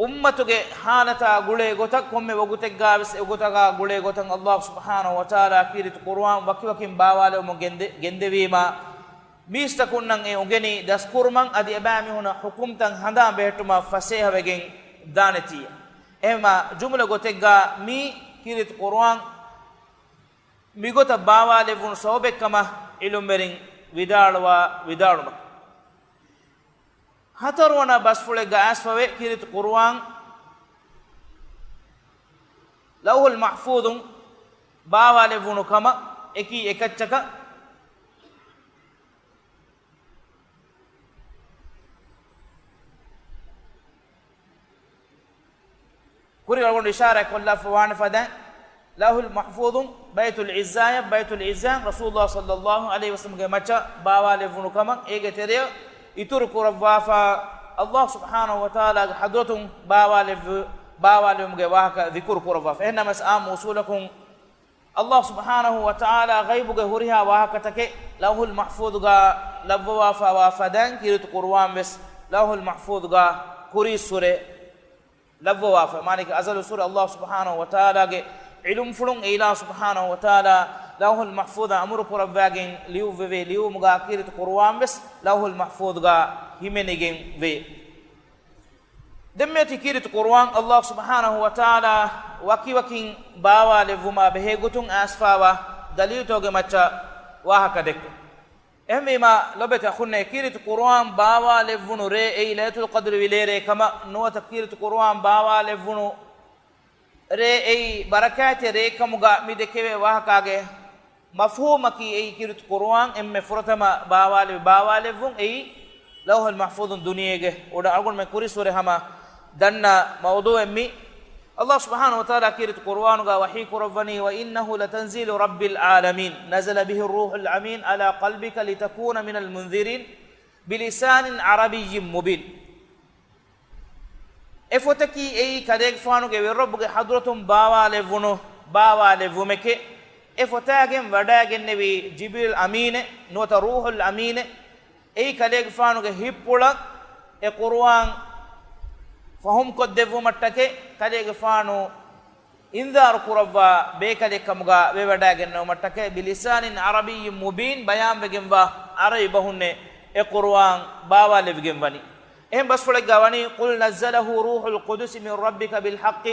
އުއްމަތުގެ ޙާލަތާ ގުޅޭ ގޮތަށް، ކޮންމެ ވަގުތެއްގަވެސް އެގޮތަކާ ގުޅޭ ގޮތަށް ﷲ ސުބްޙާނަހޫ ވަތަޢާލާ ކީރިތި ޤުރުއާން ވަކިވަކިން ބާވާލެވުމަށް ގެންދެ-، ގެންދެވީމަ، މީސްތަކުންނަށް އެ އުނގެނީ ދަސްކުރުމަށް، އަދި އެބައިމީހުނަށް ޙުކުމްތައް ހަނދާން ބެހެއްޓުމަށް ފަސޭހަވެގެން ދާނެތީ. އެހެންމަ ޖުމުލަ ގޮތެއްގަ މީ ކީރިތި ޤުރުއާން މިގޮތަށް ބާވާލެއްވުނު ސަބަބެއްކަމަށް ޢިލްމުވެރިން ވިދާޅުވާ ވިދާޅުމަކީ، ހަތަރުވަނަ ބަސްފުޅެއްގަ އައިސްފަވޭ ކީރިތި ޤުރުއާން ލައުޙުލް މަޙްފޫޡުން ބާވާލެއްވުނު ކަމަށް އެކީ އެކައްޗަކަށް. ކުރި އަޅުގަނޑު އިޝާރާތް ކޮށްލާފަ ވާނެ ފަދައިން، ލައުޙުލް މަޙްފޫޡުން ބައިތުލް ޢިއްޒާޔަށް، ބައިތުލް ޢިއްޒާއިން ރަސޫލުﷲ ޞައްލަﷲު ޢަލައިހި ވަސައްލަމްގެ މައްޗަށް ބާވާލެއްވުނު ކަމަށް، އޭގެ ތެރެއަށް އިތުރު ކުރައްވާފަ، ﷲ ސުބްޙާނަހޫ ވަތަޢާލާގެ ޙަޟްރަތުން ބާވާލެއްވި-، ބާވާލެވުމުގެ ވާހަކަ ޛިކުރު ކުރައްވާފަ. އެހެންނަމަވެސް އާއްމު އުޞޫލަކުން، ﷲ ސުބްޙާނަހޫ ވަތަޢާލާ ޣައިބުގެ ހުރިހާ ވާހަކަތަކެއް ލައުޙުލް މަޙްފޫޡުގަ ލައްވަވާފަވާ ފަދައިން، ކީރިތި ޤުރުއާން ވެސް ލައުޙުލް މަޙްފޫޡުގަ ކުރީއްސުރެ ލައްވަވާފަ. މާނައަކީ، އަޒަލުއްސުރެ ﷲ ސުބްޙާނަހޫ ވަތަޢާލާގެ ޢިލްމުފުޅުން އެ އިލާހު ސުބްޙާނަހޫ ވަތަޢާލާ ލައުޙުލް މަޙްފޫޡަށް އަމުރު ކުރައްވާގެން ލިޔުއްވެވޭ ލިޔުވުމުގަ، ކީރިތި ޤުރުއާން ވެސް ލައުޙުލް މަޙްފޫޡުގަ ހިމެނިގެން ވޭ. ދެންމެއޮތީ ކީރިތި ޤުރުއާން ﷲ ސުބްޙާނަހޫ ވަތަޢާލާ ވަކިވަކިން ބާވާލެއްވުމާ ބެހޭ ގޮތުން އައިސްފާވާ ދަލީލުތަކުގެ މައްޗަށް ވާހަކަ ދެއްކުން. އެހެންވީމާ، ލޮބުވެތި އަޚުންނޭ، ކީރިތި ޤުރުއާން ބާވާލެއްވުނު ރޭ އެއީ ލައިލަތުލް ޤަދްރިވިލޭރޭ ކަމަށް ނުވަތަ ކީރިތި ޤުރުއާން ބާވާލެއްވުނު ރޭ އެއީ ބަރަކާތްތެރި ރޭ ކަމުގަ މި ދެކެވޭ ވާހަކާގެ މަފްހޫމަކީ އެއީ ކީރިތި ޤުރުއާން އެންމެ ފުރަތަމަ ބާވާލެވި، ބާވާލެއްވުން އެއީ ލައުޙުލް މަޙްފޫޡުން ދުނިޔޭގެ އުޑަށް. އަޅުގަނޑުމެން ކުރިއްސުރެ ހަމަ ދަންނަ މައުޟޫޢެއް މީ. ﷲ ސުބްޙާނަހޫ ވަތަޢާލާ ކީރިތި ޤުރުއާނުގަ ވަޙީ ކުރައްވަނީ، وإنه لتنزيل رب العالمين نزل به الروح الأمين على قلبك لتكون من المنذرين بلسان عربي مبين. އެ ފޮތަކީ އެއީ ކަލޭގެފާނުގެ ވެރިރައްބުގެ ޙަޟްރަތުން ބާވާލެއްވުނު ބާވާލެއްވުމެކޭ. އެ ފޮތާގެން ވަޑައިގެންނެވީ ޖިބްރީލް އަމީނެއް ނުވަތަ ރޫޙުލް އަމީނެއް. އެއީ ކަލޭގެފާނުގެ ހިތްޕުޅަށް އެ ޤުރުއާން ފަހުމްކޮށްދެއްވުމަށްޓަކައި، ކަލޭގެފާނު އިންޒާރު ކުރައްވާ ބޭކަލެއް ކަމުގަ ވެވަޑައިގެންނެވުމަށްޓަކައި، بلسان عربي مبين، ބަޔާންވެގެންވާ ޢަރަބި ބަހުންނޭ އެ ޤުރުއާން ބާވާލެވިގެން ވަނީ. އެހެން ބަސްފުޅެއްގަ ވަނީ، قل نزله روح القدس من ربك بالحق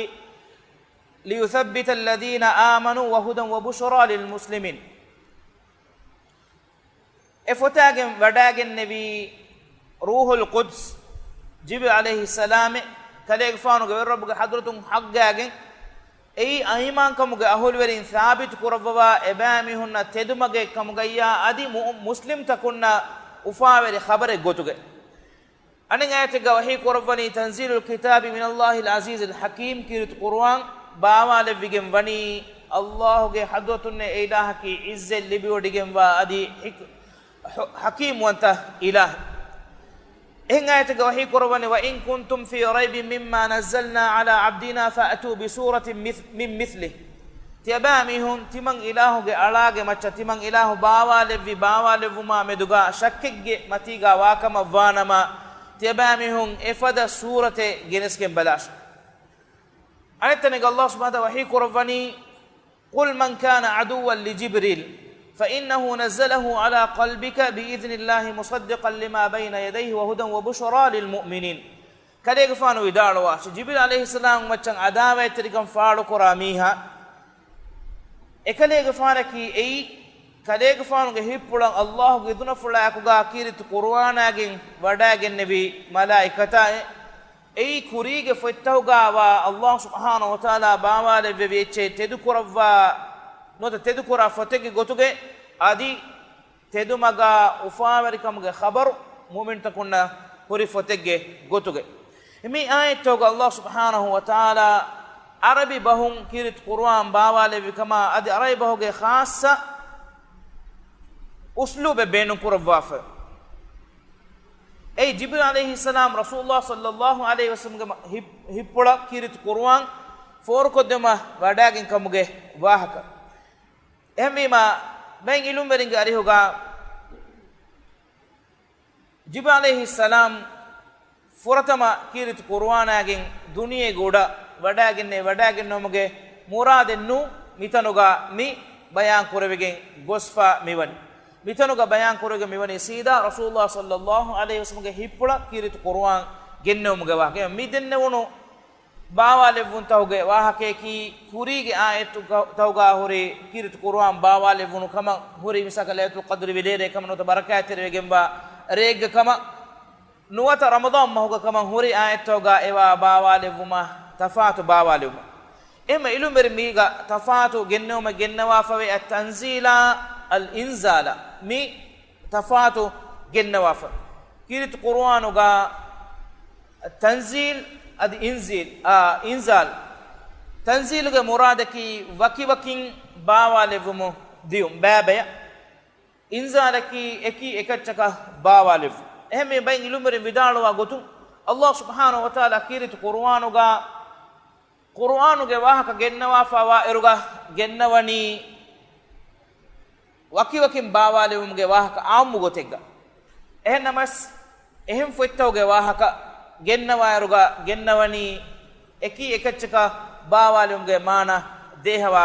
ليثبت الذين آمنوا وهدى وبشرى للمسلمين. އެ ފޮތާގެން ވަޑައިގެންނެވީ ރޫޙުލް ޤުދްސް، ޖިބްރީލް ޢަލައިހިއްސަލާމެއް، ކަލޭގެފާނުގެ ވެރިރައްބުގެ ޙަޟްރަތުން ޙައްޤާގެން، އެއީ އައިމާންކަމުގެ އަހުލުވެރިން ސާބިތު ކުރައްވަވާ އެބައިމީހުންނަށް ތެދުމަގެއް ކަމުގައްޔާ އަދި މު-، މުސްލިމްތަކުންނަށް އުފާވެރި ޚަބަރެއް ގޮތުގަ. އަނެއް އާޔަތެއްގަ ވަޙީ ކުރައްވަނީ، تنزيل الكتاب من الله العزيز الحكيم، ކީރިތި ޤުރުއާން ބާވާލެއްވިގެން ވަނީ، ﷲގެ ޙަޟްރަތުންނޭ އެ އިލާހަކީ ޢިއްޒަތް ލިބިވޮޑިގެންވާ އަދި ޙިކް-، ޙު-، ޙަކީމްވަންތަ އިލާހެއް. އެހެން އާޔަތެއްގަ ވަޙީ ކުރައްވަނީ، وَإِن كُنتُمْ فِي رَيْبٍ مِّمَّا نَزَّلْنَا عَلَى عَبْدِنَا فَأْتُوا بِسُورَةٍ مِّثْ-، مِّن مِّثْلِهِ. ތިޔަބައިމީހުން، ތިމަން އިލާހުގެ އަޅާގެ މައްޗަށް ތިމަން އިލާހު ބާވާލެއްވި ބާވާލެއްވުމާ މެދުގަ ޝައްކެއްގެ މަތީގަ ވާކަމަށް ވާނަމަ، ތިޔަބައިމީހުން އެފަދަ ސޫރަތެއް ގެނެސްގެން ބަލާށި. އަނެއް ތަނެއްގަ ﷲ ސުބްޙާނަހޫ ވަތަޢާލާ ވަޙީ ކުރައްވަނީ، قُلْ مَنْ كَانَ عَدُوًّا لِجِبْرِيلَ فَإِنَّهُ نَزَّلَهُ عَلَى قَلْبِكَ بِإِذْنِ اللَّهِ مُصَدِّقًا لِمَا بَيْنَ يَدَيْهِ وَهُدًى وَبُشْرَىٰ لِلْمُؤْمِنِينَ. ކަލޭގެފާނު ވިދާޅުވާށި، ޖިބްރީލް ޢަލައިހިއްސަލާމް މައްޗަށް ޢަދާވަތްތެރިކަން ފާޅުކުރާ މީހާ، އެކަލޭގެފާނަކީ އެއީ، ކަލޭގެފާނުގެ ހިތްޕުޅަށް ﷲގެ އިޛުނަފުޅާއެކުގަ ކީރިތި ޤުރުއާނާގެން ވަޑައިގެންނެވި މަލާއިކަތާއޭ. އެއީ ކުރީގެ ފޮތްތަކުގައިވާ ﷲ ސުބްޙާނަހޫ ވަތަޢާލާ ބާވާލެއްވެވި އެއްޗެއް ތެދުކުރައްވާ، ނުވަތަ ތެދުކުރާ ފޮތެއްގެ ގޮތުގައި، އަދި ތެދުމަގާ އުފާވެރިކަމުގެ ޚަބަރު މުއުމިންތަކުންނަށް ހުރި ފޮތެއްގެ ގޮތުގައި. މި އާޔަތްތަކުގަ ﷲ ސުބްޙާނަހޫ ވަތަޢާލާ ޢަރަބި ބަހުން ކީރިތި ޤުރުއާން ބާވާލެއްވި ކަމާ، އަދި ޢަރަބި ބަހުގެ ޚާއްޞަ އުސްލޫބެއް ބޭނުންކުރައްވާފަ. އެއީ ޖިބްރީލް ޢަލައިހިއްސަލާމް ރަސޫލުﷲ ޞައްލައްލާހު ޢަލައިހި ވަސައްލަމްގެ މަ-، ހި-، ހިތްޕުޅަށް ކީރިތި ޤުރުއާން ފޯރުކޮށްދިނުމަށް ވަޑައިގެން ކަމުގެ ވާހަކަ. އެހެންވީމާ، ބައެއް ޢިލްމުވެރިންގެ އަރިހުގަ ޖިބްރީލް ޢަލައިހިއްސަލާމް ފުރަތަމަ ކީރިތި ޤުރުއާނާގެން ދުނިޔޭގެ އުޑަށް ވަޑައިގެންނެވި، ވަޑައިގެންނެވުމުގެ މުރާދެއް ނޫން މިތަނުގަ މި ބަޔާން ކުރެވިގެން ގޮސްފަ މިވަނީ. މިތަނުގަ ބަޔާން ކުރެވިގެން މިވަނީ ސީދާ ރަސޫލުﷲ ޞައްލައްލާހު ޢަލައިހި ވަސައްލަމްގެ ހިތްޕުޅަށް ކީރިތި ޤުރުއާން ގެންނެވުމުގެ ވާހަކަ. މި ދެންނެވުނު ބާވާލެއްވުންތަކުގެ ވާހަކަޔަކީ، ކުރީގެ އާޔަތުތަކުގަ ހުރި ކީރިތި ޤުރުއާން ބާވާލެއްވުނު ކަމަށް، ހުރި މިސާލަކަށް ލައިލަތުލް ޤަދްރި ވިލޭރޭ ކަމަށް، ނުވަތަ ބަރަކާތްތެރިވެގެންވާ ރެއެއްގެ ކަމަށް، ނުވަތަ ރަމަޟާން މަހުގެ ކަމަށް ހުރި އާޔަތުތަކުގަ އެވާ ބާވާލެއްވުމަށް ތަފާތު ބާވާލެއްވުމަށް. އެހެންވީމަ ޢިލްމުވެރިން މީގަ ތަފާތު ގެންނެވުމެއް ގެންނަވާފަވޭ، އައްތަންޒީލާ، އަލްއިންޒާލާ، މި ތަފާތު ގެންނަވާފަ. ކީރިތި ޤުރުއާނުގަ ތަންޒީލް އަދި އިންޒީލް، އާ، އިންޒާލް. ތަންޒީލުގެ މުރާދަކީ ވަކިވަކިން ބާވާލެއްވުމުން ދިޔުން ބައިބަޔަށް. އިންޒާލަކީ އެކީ އެކައްޗަކަށް ބާވާލެއްވުން. އެހެންވެ ބައެއް ޢިލްމުވެރިން ވިދާޅުވާ ގޮތުން، ﷲ ސުބްޙާނަހޫ ވަތަޢާލާ ކީރިތި ޤުރުއާނުގަ، ޤުރުއާނުގެ ވާހަކަ ގެންނަވާފަވާ އިރުގަ ގެންނަވަނީ ވަކިވަކިން ބާވާލެވުމުގެ ވާހަކަ ޢާއްމު ގޮތެއްގަ. އެހެންނަމަވެސް، އެހެން ފޮތްތަކުގެ ވާހަކަ ގެންނަވާއިރުގަ ގެންނަވަނީ އެކީ އެކައްޗަކަށް ބާވާލެވުމުގެ މާނަ ދޭހަވާ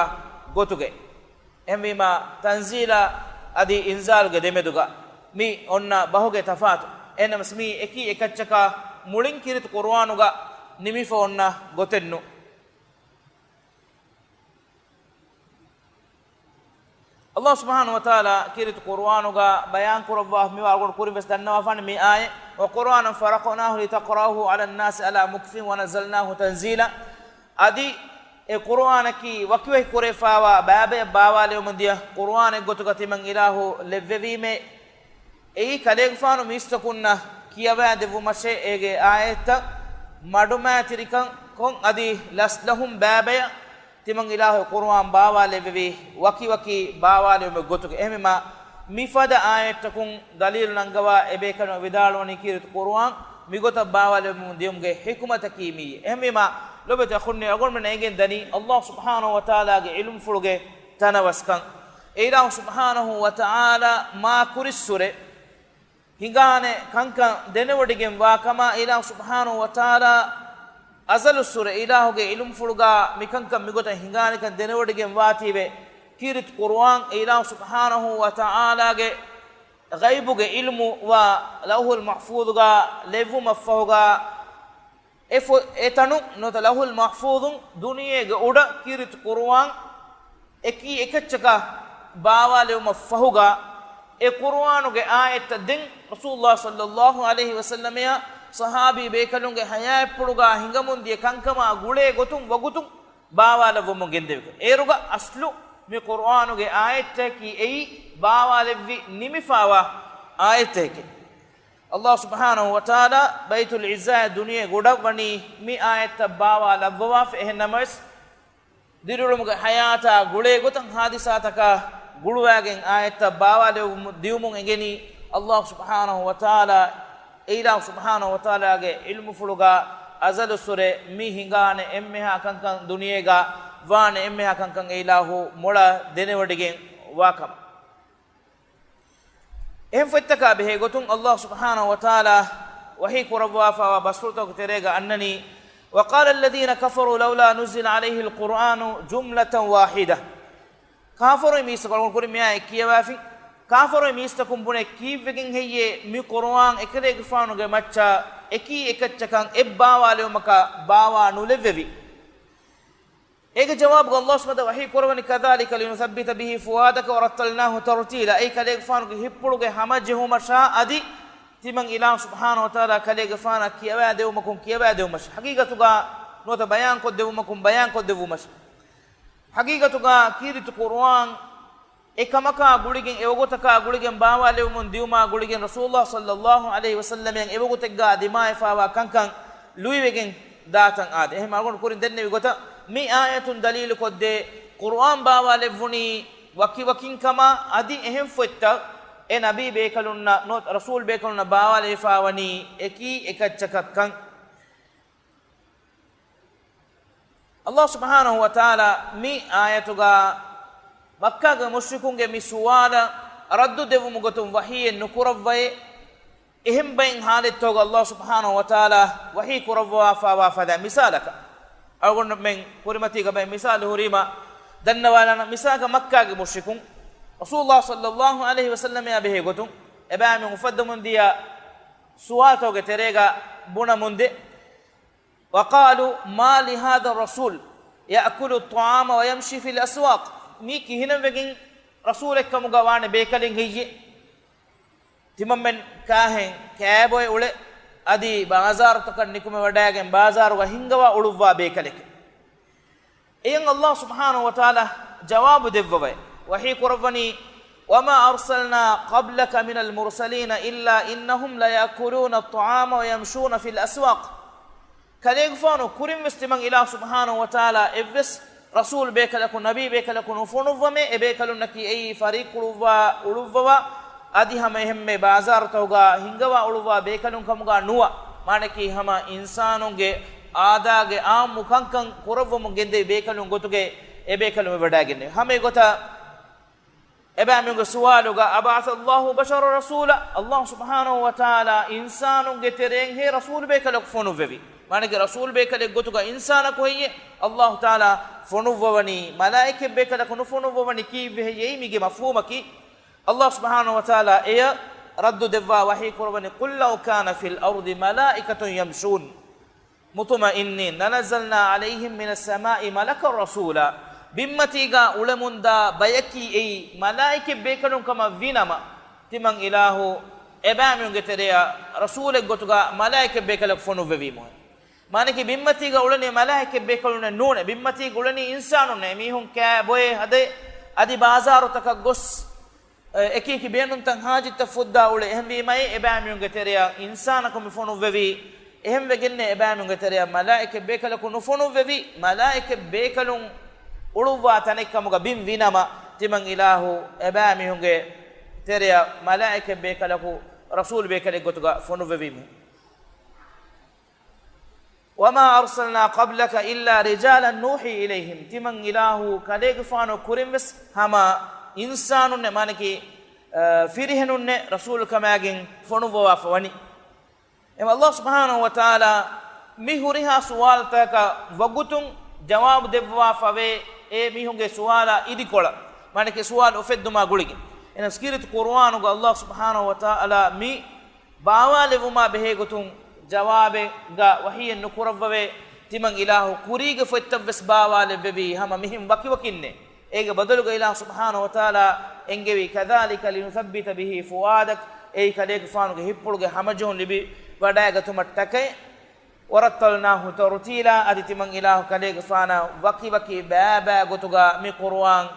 ގޮތުގައި. އެހެންވީމާ، ތަންޒީލާ އަދި އިންޒާލްގެ ދެމެދުގަ މި އޮންނަ ބަހުގެ ތަފާތު. އެހެންނަމަވެސް، މީ އެކީ އެކައްޗަކަށް މުޅިން ކީރިތި ޤުރުއާނުގަ ނިމިފަ އޮންނަ ގޮތެއް ނޫން. ﷲ ސުބްޙާނަހޫ ވަތަޢާލާ ކީރިތި ޤުރުއާނުގަ ބަޔާން ކުރައްވާ މިވާ ގޮތުން ކުރިން ވެސް ދަންނަވާފާނެ މި އާޔަތް، وَقُرْآنًا فَرَقْنَاهُ لِتَقْرَأَهُ عَلَى النَّاسِ عَلَى مُكْثٍ وَنَزَّلْنَاهُ تَنزِيلًا. އަދި އެ ޤުރުއާނަކީ ވަކިވަކި ކުރެވިފަވާ ބައިބަޔަށް ބާވާލެވުމުން ދިޔަ ޤުރުއާނެއް ގޮތުގަ ތިމަން އިލާހު ލެއްވެވީމޭ. އެއީ ކަލޭގެފާނު މީސްތަކުންނަށް ކިޔަވައިދެއްވުމަށޭ. އޭގެ އާޔަތްތައް މަޑުމައިތިރިކަން ކޮށް އަދި ލަސްލަހުން ބައިބަޔަށް ތިމަން އިލާހު ޤުރުއާން ބާވާލެއްވެވީ ވަކިވަކި ބާވާލެވުމެއް ގޮތުގަ. އެހެންވީމާ، މިފަދަ އާޔަތްތަކުން ދަލީލު ނަންގަވާ އެބޭކަލުން ވިދާޅުވަނީ ކީރިތި ޤުރުއާން މިގޮތަށް ބާވާލެވުމުން ދިޔުމުގެ ޙިކުމަތަކީ މިއީ. އެހެންވީމާ، ލޯބިވެތި އަޚުންނޭ، އަޅުގަނޑުމެންނަށް އެނގެން ދަނީ ﷲ ސުބްޙާނަހޫ ވަތަޢާލާގެ ޢިލްމުފުޅުގެ ތަނަވަސްކަން. އެ އިލާހު ސުބްޙާނަހޫ ވަތަޢާލާ މާ ކުރިއްސުރެ ހިނގާނެ ކަންކަން ދެނެވޮޑިގެން ވާ ކަމަށް އިލާހު ސުބްޙާނަހޫ ވަތަޢާލާ އަޒަލުއްސުރެ އިލާހުގެ ޢިލްމުފުޅުގަ މިކަންކަން މިގޮތަށް ހިނގާނެކަން ދެނެވޮޑިގެން ވާތީވެ، ކީރިތި ޤުރުއާން އެ އިލާހު ސުބްޙާނަހޫ ވަތަޢާލާގެ ޣައިބުގެ ޢިލްމު ވާ ލައުޙުލް މަޙްފޫޡުގަ ލެއްވުމަށްފަހުގަ، އެ ފޮ-، އެ ތަނުން ނުވަތަ ލައުޙުލް މަޙްފޫޡުން ދުނިޔޭގެ އުޑަށް ކީރިތި ޤުރުއާން އެކީ އެކައްޗަކަށް ބާވާލެވުމަށް ފަހުގަ، އެ ޤުރުއާނުގެ އާޔަތްތައް ދެން ރަސޫލުﷲ ޞައްލައްލާހު ޢަލައިހި ވަސައްލަމައާ ޞަޙާބީ ބޭކަލުންގެ ޙަޔާތްޕުޅުގަ ހިނގަމުން ދިޔަ ކަންކަމާ ގުޅޭ ގޮތުން ވަގުތުން ބާވާލައްވަމުން ގެންދެވި. އޭރުގަ އަސްލު މި ޤުރުއާނުގެ އާޔަތްތަކަކީ އެއީ ބާވާލެއްވި ނިމިފަވާ އާޔަތްތަކެއް. ﷲ ސުބްޙާނަހޫ ވަތަޢާލާ ބައިތުލް ޢިއްޒާއަށް ދުނިޔެ ގުޑަށް ވަނީ މި އާޔަތްތައް ބާވާ ލައްވަވާފަ. އެހެންނަމަވެސް، ދިރިއުޅުމުގެ ޙަޔާތާ ގުޅޭ ގޮތަށް ޙާދިސާތަކާ ގުޅުވާގެން އާޔަތްތައް ބާވާލެވުމު ދިޔުމުން އެނގެނީ ﷲ ސުބްޙާނަހޫ ވަތަޢާލާ އެއިލާހު ސުބްޙާނަހު ވަތަޢާލާގެ ޢިލްމުފުޅުގަ އަޒަލުއްސުރެ މި ހިނގާނެ އެންމެހާ ކަންކަން، ދުނިޔޭގަ ވާނެ އެންމެހާ ކަންކަން އެއިލާހު މޮޅަށް ދެނެވޮޑިގެން ވާކަމަށް. އެހެން ފޮތްތަކާ ބެހޭ ގޮތުން އަލްލާހު ސުބްޙާނަހު ވަތަޢާލާ ވަޙީ ކުރައްވާފައިވާ ބަސްފުޅުތަކުގެ ތެރޭގަ އަންނަނީ، وقال الذين كفروا لولا نزل عليه القرآن جملة واحدة. ކާފަރު މީސްތަކުން ކުރި މިއާ އެ ކިޔަވާފި. ކާފަރު މީސްތަކުން ބުނެ ކީއްވެގެން ހެއްޔޭ މި ޤުރުއާން އެކަލޭގެފާނުގެ މައްޗަށް އެކީ އެކައްޗަކަށް އެއްބާވާލެވުމަކަށް ބާވާ ނުލެއްވެވި. އޭގެ ޖަވާބުގަ އަލްލާހު ސުބްޙާނަހު ވަތަޢާލާ ވަޙީ ކުރައްވަނީ، كذلك لنثبت به فؤادك ورتلناه ترتيلا. އެއީ ކަލޭގެފާނުގެ ހިތްޕުޅުގެ ހަމަޖެހުމަށާ އަދި ތިމަން އިލާހު ސުބްޙާނަހު ވަތަޢާލާ ކަލޭގެފާނަށް ކިޔަވާދެވުމަކުން ކިޔަވާދެވުމަށް ޙަޤީޤަތުގަ ނުވަތަ ބަޔާންކޮށްދެވުމަކުން ބަޔާންކޮށްދެވުމަށް. ޙަޤީޤަތުގަ ކީރިތި ޤުރުއާން އެ ކަމަކާ ގުޅިގެން، އެ ވަގުތަކާ ގުޅިގެން ބާވާލެވުމުން ދިއުމާ ގުޅިގެން ރަސޫލުއްލާހި ޞައްލައްލާހު ޢަލައިހި ވަސައްލަމައަށް އެ ވަގުތެއްގަ ދިމާވެފައިވާ ކަންކަން ލުއިވެގެން ދާތަން އާދެ. އެހެން އަޅުގަނޑު ކުރިން ދެންނެވި ގޮތަށް މި އާޔަތުން ދަލީލުކޮށްދޭ ޤުރުއާން ބާވާލެއްވުނީ ވަކިވަކިން ކަމަށް އަދި އެހެން ފޮތްތައް އެ ނަބީ ބޭކަލުންނަށް ނުވަތަ ރަސޫލް ބޭކަލުންނަށް ބާވާލެވިފައިވަނީ އެކީ އެކައްޗަކަށްކަން. އަލްލާހު ސުބްޙާނަހު ވަތަޢާލާ މި އާޔަތުގަ މައްކާގެ މުޝްރިކުންގެ މި ސުވާލަށް ރައްދު ދެއްވުމުގެ ގޮތުން ވަޙީއެއް ނުކުރައްވައޭ، އެހެން ބައެއް ޙާލަތްތަކުގަ އަލްލާހު ސުބްޙާނަހު ވަތަޢާލާ ވަޙީ ކުރައްވާފައިވާ ފަދަ މިސާލަކަށް، އަޅުގަނޑުމެން ކުރިމަތީގަ ބައެއް މިސާލު ހުރީމަ ދަންނަވާލާނަން. މިސާލަކަށް މައްކާގެ މުޝްރިކުން ރަސޫލުއްލާހި ޞައްލައްލާހު ޢަލައިހި ވަސައްލަމައާ ބެހޭ ގޮތުން އެބައިމީހުން އުފައްދަމުން ދިޔަ ސުވާލުތަކުގެ ތެރޭގަ ބުނަމުންދޭ. وقالوا ما لهذا الرسول يأكل الطعام ويمشي في الأسواق. މީ ކިހިނެއްވެގެން ރަސޫލެއްކަމުގަ ވާނެ ބޭކަލެއް ހެއްޔޭ؟ ތިމަންމެން ކާހެން ކާބޮއެ އުޅެ އަދި ބާޒާރުތަކަށް ނިކުމެވަޑައިގެން ބާޒާރުގަ ހިންގަވާ އުޅުއްވާ ބޭކަލެކޭ. އެޔަށް އަލްލާހު ސުބްޙާނަހު ވަތަޢާލާ ޖަވާބު ދެއްވަވައި ވަޙީ ކުރައްވަނީ، وما أرسلنا قبلك من المرسلين إلا إنهم ليأكلون الطعام ويمشون في الأسواق. ކަލޭގެފާނު ކުރިންވެސް ތިމަން އިލާހު ސުބްޙާނަހު ވަތަޢާލާ އެއްވެސް ރަސޫލު ބޭކަލަކު، ނަބީ ބޭކަލަކު ނުފޮނުއްވަމޭ، އެ ބޭކަލުންނަކީ އެއީ ފަރީއްކުޅުއްވާ އުޅުއްވަވާ، އަދި ހަމަ އެހެންމެ ބާޒާރުތަކުގަ ހިންގަވާ އުޅުއްވާ ބޭކަލުން ކަމުގަ ނުވާ، މާނައަކީ ހަމަ އިންސާނުންގެ އާދާގެ އާއްމު ކަންކަން ކުރައްވަމުން ގެންދެވި ބޭކަލުން ގޮތުގައި އެ ބޭކަލުން ވެވަޑައިގެންނެވި. ހަމަ އެގޮތަށް އެބައިމީހުންގެ ސުވާލުގަ، أبعث الله بشرا رسولا؟ އަލްލާހު ސުބްޙާނަހު ވަތަޢާލާ އިންސާނުންގެ ތެރެއިންހޭ ރަސޫލު ބޭކަލަކު ފޮނުއްވެވީ؟ މާނައަކީ ރަސޫލު ބޭކަލެއް ގޮތުގަ އިންސާނަކު ހެއްޔޭ އަލްލާހު ތަޢާލާ ފޮނުއްވަވަނީ؟ މަލާއިކަތް ބޭކަލަކު ނުފޮނުއްވަވަނީ ކީއްވެ ހެއްޔޭ؟ މީގެ މަފްހޫމަކީ، އަލްލާހު ސުބްޙާނަހު ވަތަޢާލާ އެޔަށް ރައްދު ދެއްވާ ވަޙީ ކުރައްވަނީ، قل لو كان في الأرض ملائكة يمشون مطمئنين لنزلنا عليهم من السماء ملكا رسولا. ބިންމަތީގަ އުޅެމުންދާ ބަޔަކީ އެއީ މަލާއިކަތް ބޭކަލުން ކަމަށް ވީނަމަ، ތިމަން އިލާހު އެބައިމީހުންގެ ތެރެއަށް ރަސޫލެއް ގޮތުގަ މަލާއިކަތް ބޭކަލަކު ފޮނުއްވެވީމު. މާނައަކީ ބިންމަތީގަ އުޅެނީ މަލާއިކަތް ބޭކަލުންނެއް ނޫނޭ. ބިންމަތީގަ އުޅެނީ އިންސާނުންނޭ. މީހުން ކާބޮއެ ހަދައި އަދި ބާޒާރުތަކަށް ގޮސް، އެ، އެކި އެކި ބޭނުންތައް ހާޖަތްތައް ފުއްދާ އުޅޭ. އެހެންވީމައި އެބައިމީހުންގެ ތެރެއަށް އިންސާނަކު މި ފޮނުއްވެވީ. އެހެންވެގެންނޭ އެބައިމީހުންގެ ތެރެއަށް މަލާއިކަތް ބޭކަލަކު ނުފޮނުއްވެވީ. މަލާއިކަތް ބޭކަލުން އުޅުއްވާ ތަނެއްކަމުގަ ބިން ވީނަމަ، ތިމަން އިލާހު އެބައިމީހުންގެ ތެރެއަށް މަލާއިކަތް ބޭކަލަކު ރަސޫލު ބޭކަލެއް ގޮތުގަ ފޮނުއްވެވީމު. وما أرسلنا قبلك إلا رجالا نوحي إليهم. ތިމަން އިލާހު ކަލޭގެފާނު ކުރިންވެސް ހަމަ އިންސާނުންނެއް، މާނައަކީ، އަ، ފިރިހެނުންނެއް ރަސޫލުކަމާގެން ފޮނުއްވަވާފަ ވަނީ. އެމަ އަލްލާހު ސުބްޙާނަހު ވަތަޢާލާ މި ހުރިހާ ސުވާލުތަކަށް ވަގުތުން ޖަވާބު ދެއްވާފަވޭ، އެ މީހުންގެ ސުވާލާ އިދިކޮޅަށް، މާނައަކީ ސުވާލު އުފެއްދުމާ ގުޅިގެން. އެނަސް ކީރިތި ޤުރުއާނުގަ އަލްލާހު ސުބްޙާނަހު ވަތަޢާލާ މި ބާވާލެވުމާ ބެހޭގޮތުން ޖަވާބެއްގަ ވަޙީއެއް ނުކުރައްވަވޭ، ތިމަން އިލާހު ކުރީގެ ފޮތްތައްވެސް ބާވާލެއްވެވީ ހަމަ މިހެން ވަކިވަކިންނޭ. އޭގެ ބަދަލުގަ އިލާހު ސުބްޙާނަހު ވަތަޢާލާ އެންގެވީ، كذلك لنثبت به فؤادك، އެއީ ކަލޭގެފާނުގެ ހިތްޕުޅުގެ ހަމަޖެހުން ލިބި ވަޑައިގަތުމަށްޓަކައި، ورتلناه ترتيلا، އަދި ތިމަން އިލާހު ކަލޭގެފާނަށް ވަކިވަކި ބައިބައި ގޮތުގަ މި ޤުރުއާން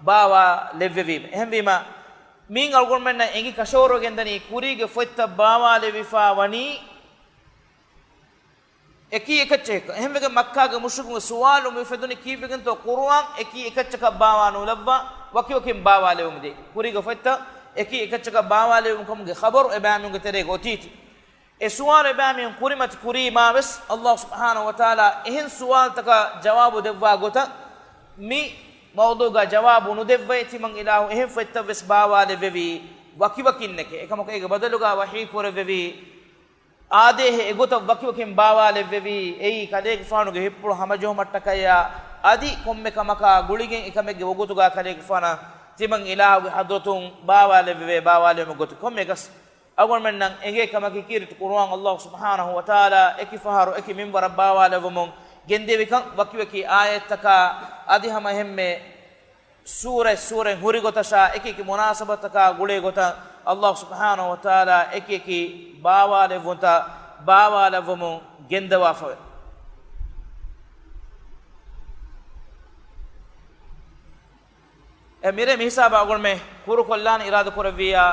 ބާވާލެއްވެވީމެ. އެހެންވީމަ، މީން އަޅުގަނޑުމެންނަށް އެނގި ކަށަވަރުވެގެންދަނީ ކުރީގެ ފޮތްތައް ބާވާލެވިފަ ވަނީ އެކީ އެކައްޗެއް. އެހެންވެގެން މައްކާގެ މުޝްރިކުންގެ ސުވާލު މި އުފެދުނީ ކީއްވެގެންތޯ ޤުރުއާން އެކީ އެކައްޗަކަށް ބާވާ ނުލައްވާ ވަކިވަކިން ބާވާލެވުމުގެ، ކުރީގެ ފޮތްތައް އެކީ އެކައްޗަކަށް ބާވާލެވުމުގެ ޚަބަރު އެބައިމީހުންގެ ތެރޭގަ އޮތީތީ. އެ ސުވާލު އެބައިމީހުން ކުރިމަތި ކުރީމާވެސް، ﷲ ސުބްޙާނަހޫ ވަތަޢާލާ އެހެން ސުވާލުތަކަށް ޖަވާބު ދެއްވާ ގޮތަށް މި މައުޟޫގަ ޖަވާބު ނުދެއްވައި، ތިމަން އިލާހު އެހެން ފޮތްތައްވެސް ބާވާލެއްވެވީ ވަކިވަކިންނެކޭ. އެކަމަކު އޭގެ ބަދަލުގަ ވަޙީ ކުރެއްވެވީ އާދޭހޭ އެގޮތަށް ވަކިވަކިން ބާވާލެއްވެވީ، އެއީ ކަލޭގެފާނުގެ ހިތްޕުޅު ހަމަޖެހުމަށްޓަކައި، އަދި ކޮންމެ ކަމަކާ ގުޅިގެން އެކަމެއްގެ ވަގުތުގަ ކަލޭގެފާނަށް ތިމަން އިލާހުގެ ޙަޟްރަތުން ބާވާލެއްވެވޭ، ބާވާލެވުމުގެ ގޮތު. ކޮންމެއަކަސް އަޅުގަނޑުމެންނަށް އެނގޭ ކަމަކީ، ކީރިތި ޤުރުއާން ﷲ ސުބްޙާނަހޫ ވަތަޢާލާ އެކި ފަހަރު އެކި މިންވަރަށް ބާވާލެއްވުމުން ގެންދެވިކަން، ވަކިވަކި އާޔަތްތަކާ އަދި ހަމަ އެހެންމެ ސޫރަތް ސޫރަތް ހުރި ގޮތަށާ އެކި އެކި މުނާސަބަތަކާ ގުޅޭ ގޮތަށް ﷲ ސުބްޙާނަހޫ ވަތަޢާލާ އެކި އެކި ބާވާލެއްވުންތައް ބާވާލެއްވުމުން ގެންދަވާފަވޭ. އެ މިރޭ މިހިސާބަށް އަޅުގަނޑުމެން ކުރުކޮށްލާން އިރާދަ ކުރެއްވިއްޔާ،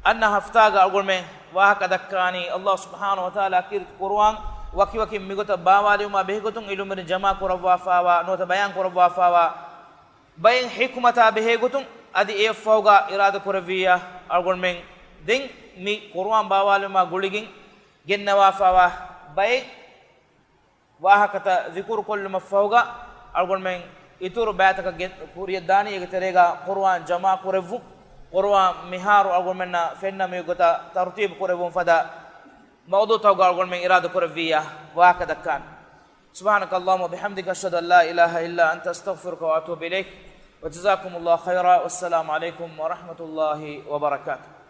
އަންނަ ހަފްތާގަ އަޅުގަނޑުމެން ވާހަކަ ދައްކާނީ، ﷲ ސުބްޙާނަހޫ ވަތަޢާލާ ކީރިތި ޤުރުއާން ވަކިވަކިން މިގޮތަށް ބާވާލެވުމާ ބެހޭގޮތުން ޢިލްމުވެރިން ޖަމާ ކުރައްވާފާވާ ނުވަތަ ބަޔާން ކުރައްވާފާވާ ބައެއް ޙިކުމަތާ ބެހޭގޮތުން އަދި އެއަށްފަހުގަ އިރާދަ ކުރެއްވިއްޔާ، އަޅުގަނޑުމެން ދެން މި ޤުރުއާން ބާވާލުމާ ގުޅިގެން ގެންނަވާފާވާ ބައެއް ވާހަކަތައް ޛިކުރު ކޮށްލުމަށްފަހުގަ އަޅުގަނޑުމެން އިތުރު ބައިތަކަށް ގެ-، ކުރިޔަށްދާނީ އޭގެ ތެރޭގަ ޤުރުއާން ޖަމާ ކުރެއްވުން، ޤުރުއާން މިހާރު އަޅުގަނޑުމެންނަށް ފެންނަ މި ގޮތަށް ތަރުތީބު ކުރެއްވުން ފަދަ މައުޟޫޢުތަކުގަ އަޅުގަނޑުމެން އިރާދަ ކުރެއްވިއްޔާ ވާހަކަ ދައްކާނެ. سبحانك اللهم وبحمدك، أشهد أن لا إله إلا أنت، أستغفرك وأتوب إليك. وجزاكم الله خيرا، والسلام عليكم ورحمة الله وبركاته.